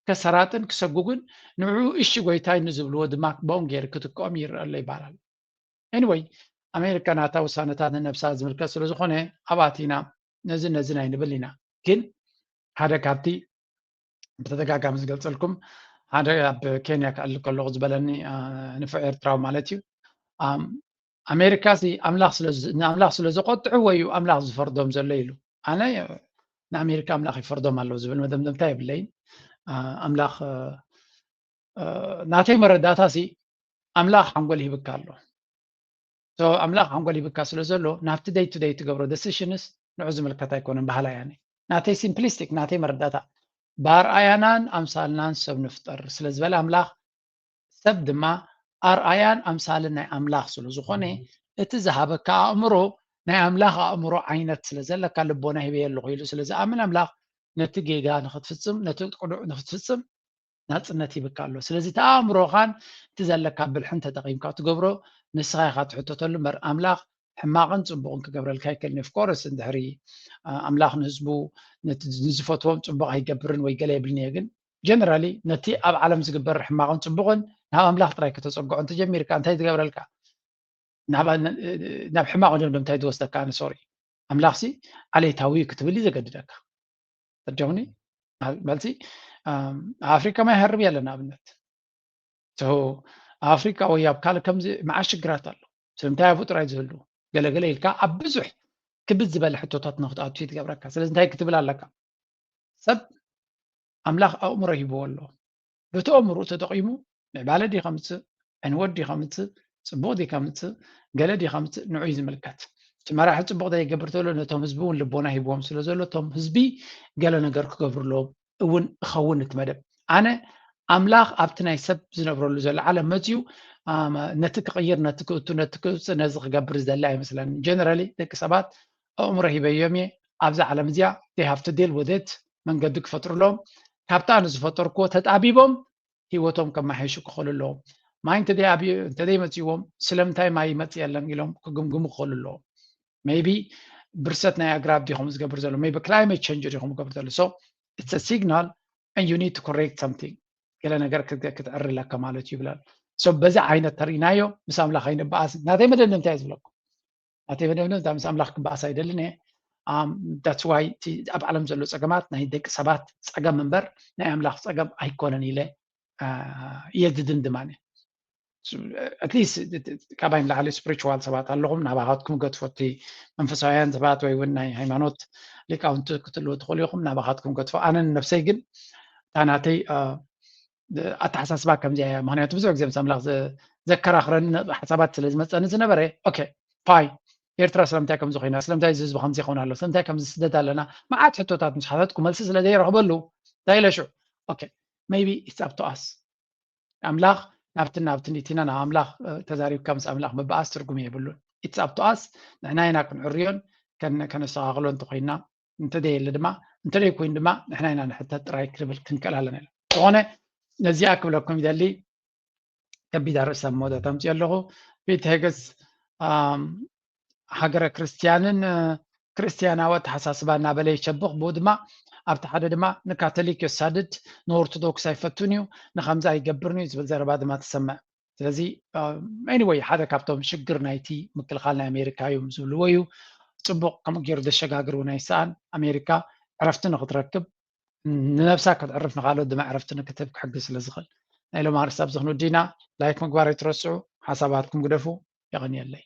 ከሰራጥን ክሰጉግን ንዑ እሺ ጎይታይ ንዝብልዎ ድማ ቦም ገይሩ ክትክኦም ይረአ ኣሎ ይበሃል ኣሎ። Anyway ኣሜሪካ ናታ ውሳነታት ንነብሳ ዝምልከት ስለ ዝኾነ ኣብኣቲና ነዚ ነዚ ናይ ንብል ኢና። ግን ሓደ ካብቲ ብተደጋጋሚ ዝገልፀልኩም ሓደ ኣብ ኬንያ ክዕሊ ከለኹ ዝበለኒ ንፉዕ ኤርትራዊ ማለት እዩ ኣሜሪካ ሲ ኣምላኽ ስለ ዝ- ንኣምላኽ ስለ ዘቆጥዕዎ እዩ ኣምላኽ ዝፈርዶም ዘሎ ኢሉ። ኣነ ንኣሜሪካ ኣምላኽ ይፈርዶም ኣለዉ ዝብል መደምደምታ የብለይን። ኣምላኽ ናተይ መረዳእታ ሲ ኣምላኽ ሓንጎል ይህብካ ኣሎ። ኣምላኽ ሓንጎል ይህብካ ስለ ዘሎ ናብቲ ደይ ቱ ደይ ትገብሮ ደሲሽንስ ንዑ ዝምልከት ኣይኮነን። ባህላ ያኒ ናተይ ሲምፕሊስቲክ ናተይ መረዳእታ ብኣርኣያናን ኣምሳልናን ሰብ ንፍጠር ስለ ዝበለ ኣምላኽ ሰብ ድማ ኣርኣያን ኣምሳልን ናይ ኣምላኽ ስለ ዝኾነ እቲ ዝሃበካ ኣእምሮ ናይ ኣምላኽ ኣእምሮ ዓይነት ስለ ዘለካ ልቦና ሂበየ ኣለኹ ኢሉ ስለ ዝኣምን ኣምላኽ ነቲ ጌጋ ንክትፍፅም ነቲ ቅኑዕ ንክትፍፅም ናፅነት ሂብካ ኣሎ። ስለዚ እቲ ኣእምሮኻን እቲ ዘለካ ብልሕን ተጠቒምካ ትገብሮ ንስኻ ኢኻ ትሕተተሉ እምበር ኣምላኽ ሕማቕን ፅቡቕን ክገብረልካ ኣይክእልን። ኦፍኮርስ እንድሕሪ ኣምላኽ ንህዝቡ ንዝፈትዎም ፅቡቕ ኣይገብርን ወይ ገለ የብልን እየ ግን ጀነራሊ ነቲ ኣብ ዓለም ዝግበር ሕማቕን ፅቡቕን ናብ ኣምላኽ ጥራይ ከተፀግዖ እንተጀሚርካ እንታይ ዝገብረልካ ናብ ሕማቕ ወጀብ እንታይ ዝወስደካ ኣነ ሶሪ ኣምላኽሲ ዓሌታዊ ክትብል እዩ ዘገድደካ። ተርጀሙኒ መልሲ ኣፍሪካ ማይ ሃርብ ያለ ንኣብነት ኣፍሪካ ወይ ኣብ ካልእ ከምዚ መዓት ሽግራት ኣሎ ስለምንታይ ኣብኡ ጥራይ ዝህሉ ገለገለ ኢልካ ኣብ ብዙሕ ክብድ ዝበለ ሕቶታት ንክትኣቱ ትገብረካ። ስለዚ እንታይ ክትብል ኣለካ? ሰብ ኣምላኽ ኣእምሮ ሂብዎ ኣሎ። በቲ ኣእምሮኡ ተጠቒሙ ምዕባለ ድዩ ከምጽእ፣ ዕንወት ድዩ ከምጽእ፣ ጽቡቕ ድዩ ከምጽእ፣ ገለ ድዩ ከምጽእ ንዑ እዩ ዝምልከት። እቲ መራሒ ጽቡቕ ዘይገብር ተሎ ነቶም ህዝቢ እውን ልቦና ሂብዎም ስለ ዘሎ እቶም ህዝቢ ገለ ነገር ክገብሩ ኣለዎም እውን እኸውን እቲ መደብ። ኣነ ኣምላኽ ኣብቲ ናይ ሰብ ዝነብረሉ ዘሎ ዓለም መጺኡ ነቲ ክቕይር፣ ነቲ ክእቱ፣ ነቲ ክውጽእ፣ ነዚ ክገብር ዝደሊ ኣይመስለኒ። ጀነራሊ ደቂ ሰባት ኣእምሮ ሂበዮም እየ። ኣብዛ ዓለም እዚኣ they have to deal with it መንገዲ ክፈጥሩሎም ካብታ ንዝፈጠርክዎ ተጣቢቦም ህይወቶም ከመሓይሹ ክኽእሉ ኣለዎም። ማይ እንተደይኣብዩ እንተደይመፅዎም ስለምንታይ ማይ ይመፅእ የለን ኢሎም ክግምግሙ ክኽእሉ ኣለዎም። maybe ብርሰት ናይ ኣግራብ ዲኹም ዝገብር ዘሎ maybe climate change ዲኹም ዝገብር ዘሎ so it's a signal and you need to correct something ገለ ነገር ክትዕሪ ኣለካ ማለት እዩ ይብላል። so በዚ ዓይነት ተርኢናዮ ምስ ኣምላኽ ኣይንበኣስ ናተይ መደብ ንምንታይ ዝብለኩም ናተይ መደብ ንምንታይ ምስ ኣምላኽ ክበኣስ ኣይደልን እየ that's why እቲ ኣብ ዓለም ዘሎ ፀገማት ናይ ደቂ ሰባት ፀገም እምበር ናይ ኣምላኽ ፀገም ኣይኮነን ኢለ እየ ዝድምድም ኣነ at least ካባይ ንላዕሊ spiritual ሰባት ኣለኹም ናባኻትኩም ገድፎ እቲ መንፈሳውያን ሰባት ወይ እውን ናይ ሃይማኖት ሊቃውንቲ ክትህልዉ ትኽእሉ ኢኹም ናባኻትኩም ገድፎ ኣነ ንነብሰይ ግን እታ ናተይ ኣተሓሳስባ ከምዚኣ እያ ምክንያቱ ብዙሕ ግዜ ምስ ኣምላኽ ዘከራኽረኒ ሓሳባት ስለ ዝመፀኒ ዝነበረ okay fine ኤርትራ ስለምንታይ ከምዚ ኮይና ስለምንታይ እዚ ህዝቢ ከምዚ ይኸውን ኣሎ ስለምንታይ ከምዚ ስደት ኣለና መዓት ሕቶታት ምስ ሓተትኩ መልሲ ስለ ዘይረኽበሉ እንታይ ኢለ ሽዑ okay maybe it's up to us ኣምላኽ ናብትን ናብትን እቲና ናብ ኣምላኽ ተዛሪብካ ምስ ኣምላኽ ምበኣስ ትርጉም የብሉን it's up to us ንሕና ኢና ክንዕርዮን ከነስተኻኽሎ እንተኮይና እንተደየለ ድማ እንተደይ ኮይኑ ድማ ንሕና ኢና ንሕተት ጥራይ ክንብል ክንክእል ኣለና ኢና ዝኾነ ነዚኣ ክብለኩም ይደሊ ከቢድ ኣርእስቲ ኣብ መወዳእታ ኣምፅኦ ኣለኹ ቤት ሄገስ ሃገረ ክርስትያንን ክርስትያናዊ ኣተሓሳስባ እናበለ ይሸብኽ ብኡ ድማ ኣብቲ ሓደ ድማ ንካቶሊክ የሳድድ ንኦርቶዶክስ ኣይፈቱን እዩ ንከምዚ ኣይገብርን እዩ ዝብል ዘረባ ድማ ተሰምዕ ስለዚ anyway ሓደ ካብቶም ሽግር ናይቲ ምክልኻል ናይ ኣሜሪካ እዮም ዝብልዎ እዩ ፅቡቕ ከምኡ ገይሩ ዘሸጋግር እውን ኣይሰኣን ኣሜሪካ ዕረፍቲ ንክትረክብ ንነብሳ ክትዕርፍ ንካልኦት ድማ ዕረፍቲ ንክትህብ ክሕግዝ ስለ ዝኽእል ናይ ሎም ኣርስቲ ኣብዚ ክንውዲና like ምግባር ኣይትረስዑ ሓሳባትኩም ግደፉ የቐንየለይ